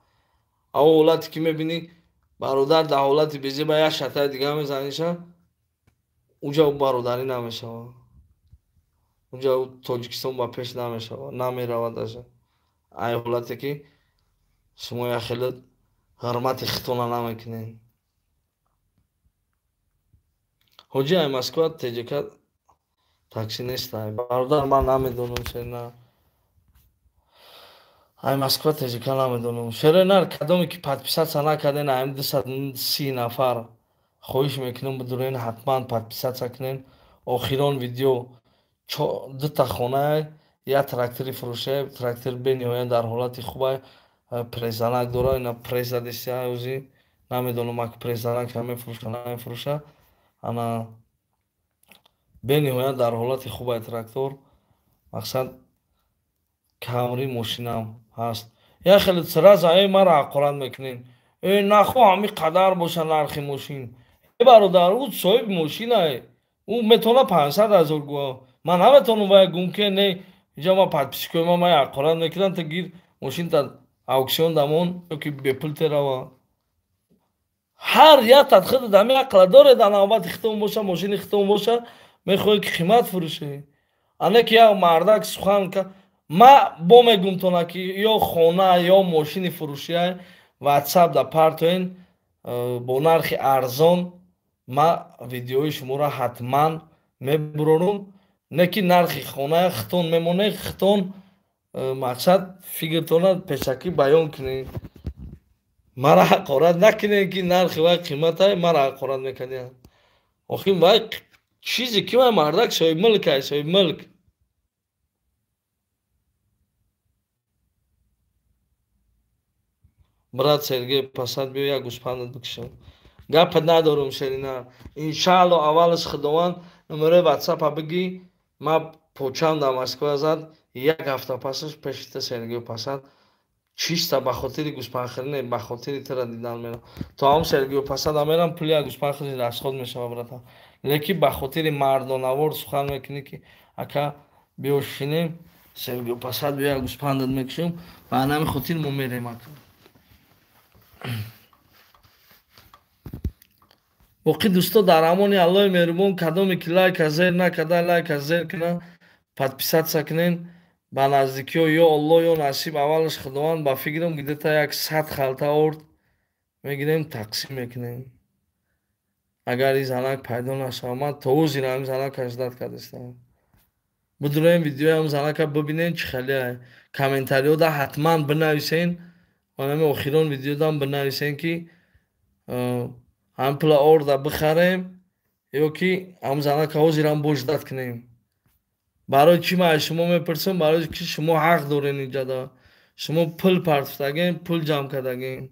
Аво ҳолате ки мебинӣ бародар дар ҳолати безиба як шатаи дига мезаниша, уҷа бародарӣ намешавад, уҷа Тоҷикистон ба пеш намешавад, намеравад даже. Ай ҳолате ки шумо як хеле ҳурмати хитона намекунед. Ҳоҷи ай Москва ТЖК такси нест. Ай бародар, ман намедонам шена. Ай Москва ТЖК намедонам. Шере нар кадоме ки подписаться накарден, ай 230 нафар хоҳиш мекунам бидурен, ҳатман подписаться кунен. Охирон видео Дута хона, як трактори фурӯше, трактор бениҳоят дар ҳолати хубай, презанак дора, ина преза дестия ози, намедонам ак презанак мефурӯша, намефурӯша. Ана бениҳоят дар ҳолати хубай трактор. Мақсад камри мошинам ҳаст. Я хеле сразу эй мара ҳақорат мекунем. Эй нахо ҳами қадар боша нархи мошин. Эй бародар, ӯ соҳиби мошинае. Ӯ метавона 500 000 гӯя. Ман наметавонам вай гум ки не, инҷа ма подписчикои ма май ҳақорат мекунанд, та гир мошинта ауксион дамон ёки бепул терава. Ҳар як тадхида дами ақла доред, дар навбати хитон боша, мошини хитон боша, мехоҳед ки қимат фурӯшед. Ана ки як мардак сухан ма бо мегум тона ки ё хона ё мошини фурӯшия WhatsApp да партоен бо нархи арзон ма видеои шуморо ҳатман мебурорум. Не ки нархи хона хитон мемонед, хитон мақсад фикртона пешакӣ баён кунед. Мара ҳақорат накунед ки нархи вай қиматай, мара ҳақорат мекардиям. Охир вай чизе ки вай мардак соҳиби мулк ай, соҳиби мулк. Брат Сергей Пасад биё як гӯспандат бикшам. Гапа надорум Шерина. Иншаалло аввалаш Худованд номерои WhatsApp-а бигӣ, ма почам дар Москва зад, як ҳафта пасаш пеши Сергей Пасад чиста ба хотири гӯспандхӯрӣ не, ба хотири тира дидан мерам. То ҳам Сергей Пасад мерам, пули як гӯспандхӯрӣ расход мешава брата. Лекин ба хотири мардонавор сухан мекунӣ ки ака биё шинем, Сергей Пасад биё як гӯспандат мекушем, ба ҳамин хотир мо мерем ака. Боқӣ дӯсто дар амони Аллоҳи меҳрубон, кадоме ки лайка зер накарда, лайка зер кунад, подписатсия кунен. Ба наздикиҳо ё Аллоҳ ё насиб аввалаш Худованд ба фикрам где-то 100 халта орд мегирем, тақсим мекунем. Агар ин занак пайдо нашавад, ман то ӯ зира ҳамин занака ждат кардастам. Бидуроем видеои ҳамин занака бибинен чӣ хеле. Комментариҳода ҳатман бинависен, ва ҳамин охирон видеодам бинависен ки ҳам пула орда бихарем ё ки ҳам занака ҳозирам бо ждат кунем. Барои чӣ ман аз шумо мепурсам? Барои ки шумо ҳақ дорен инҷада. Шумо пул партофтаген, пул ҷамъ кардаген.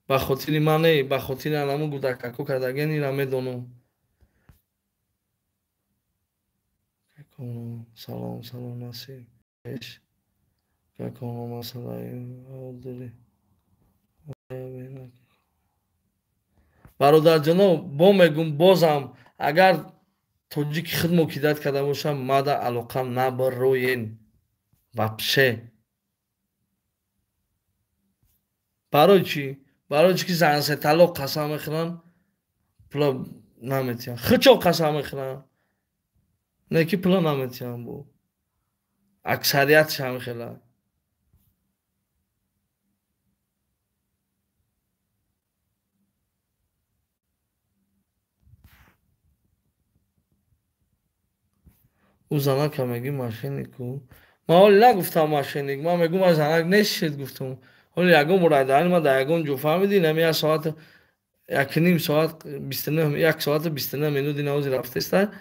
Ба хотири ман не, ба хотири анаму гудакако кардаген, ина медонам. Салом, салом насиб. Каконо масалаи одили. Бародарҷоно, бо мегум бозам, агар тоҷики хидмо кидат карда бошам, мада алоқа набароен. Вообще. Барои чӣ? Барои чӣ ки зансе талоқ қасам мехӯранд, пула наметиҳанд. Хичо қасам мехӯранд, не ки пула наметиҳанд бо. Аксариятш ҳамин хела. Ӯ занака мегӣ мошеннику. Ман ҳоле нагуфтам мошенник, ман мегӯм ман занак нестшед гуфтам. Ҳоле ягон бор айдаани ман дар ягон ҷо фаҳмидӣ, нами як соат, як ним соат, 29, як соату 29 минут ина ҳозир рафтеста,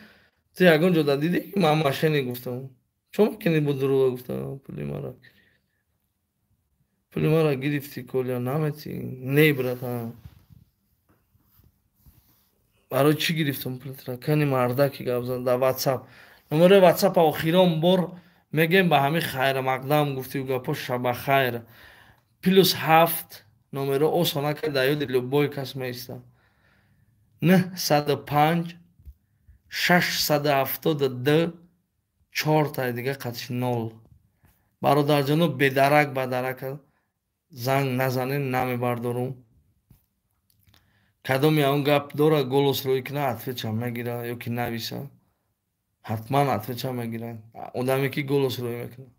ту ягон ҷо да дидӣ ки ман мошенник гуфтам. Чо мекунӣ бо дурӯға гуфтам? Пули мара пули мара гирифтӣ, Коля, наметӣ. Не, братан. Барои чӣ гирифтам пулитра? Кани мардаки гап зад дар WhatsApp. Номерои WhatsApp охирон бор мегем ба ҳамин хайрмақдам гуфтӣ гапо шаба хайр. +7 номеро осона ки дар ёди любой кас меиста. 905 672 4 таи дига қатиш 0. Бародарҷоно, бедарак ба дарака занг назанен, намебардорум. Кадоме он гап дора голос рӯй кина, отвеча мегира ё ки нависа. Ҳатман отвеча мегиранд. Одаме ки голос рӯй мекунад.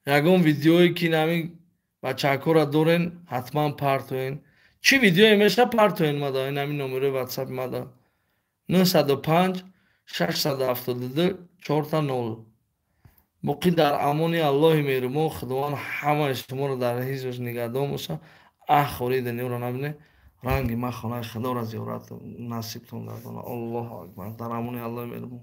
Ягон видеое ки нами бачакора дорен, ҳатман партоен. Чӣ видеое меша партоен мада, ин ҳамин номерои WhatsApp мада. 905 672 4 0. Боқӣ дар амони Аллоҳи меҳрубон, Худованд ҳамаи шуморо дар ҳифзаш нигаҳдон боша. Аҳ, хори дунёро набине, ранги ман хонаи Худоро зиёрат насибтон гардона. Аллоҳу акбар. Дар амони Аллоҳи меҳрубон.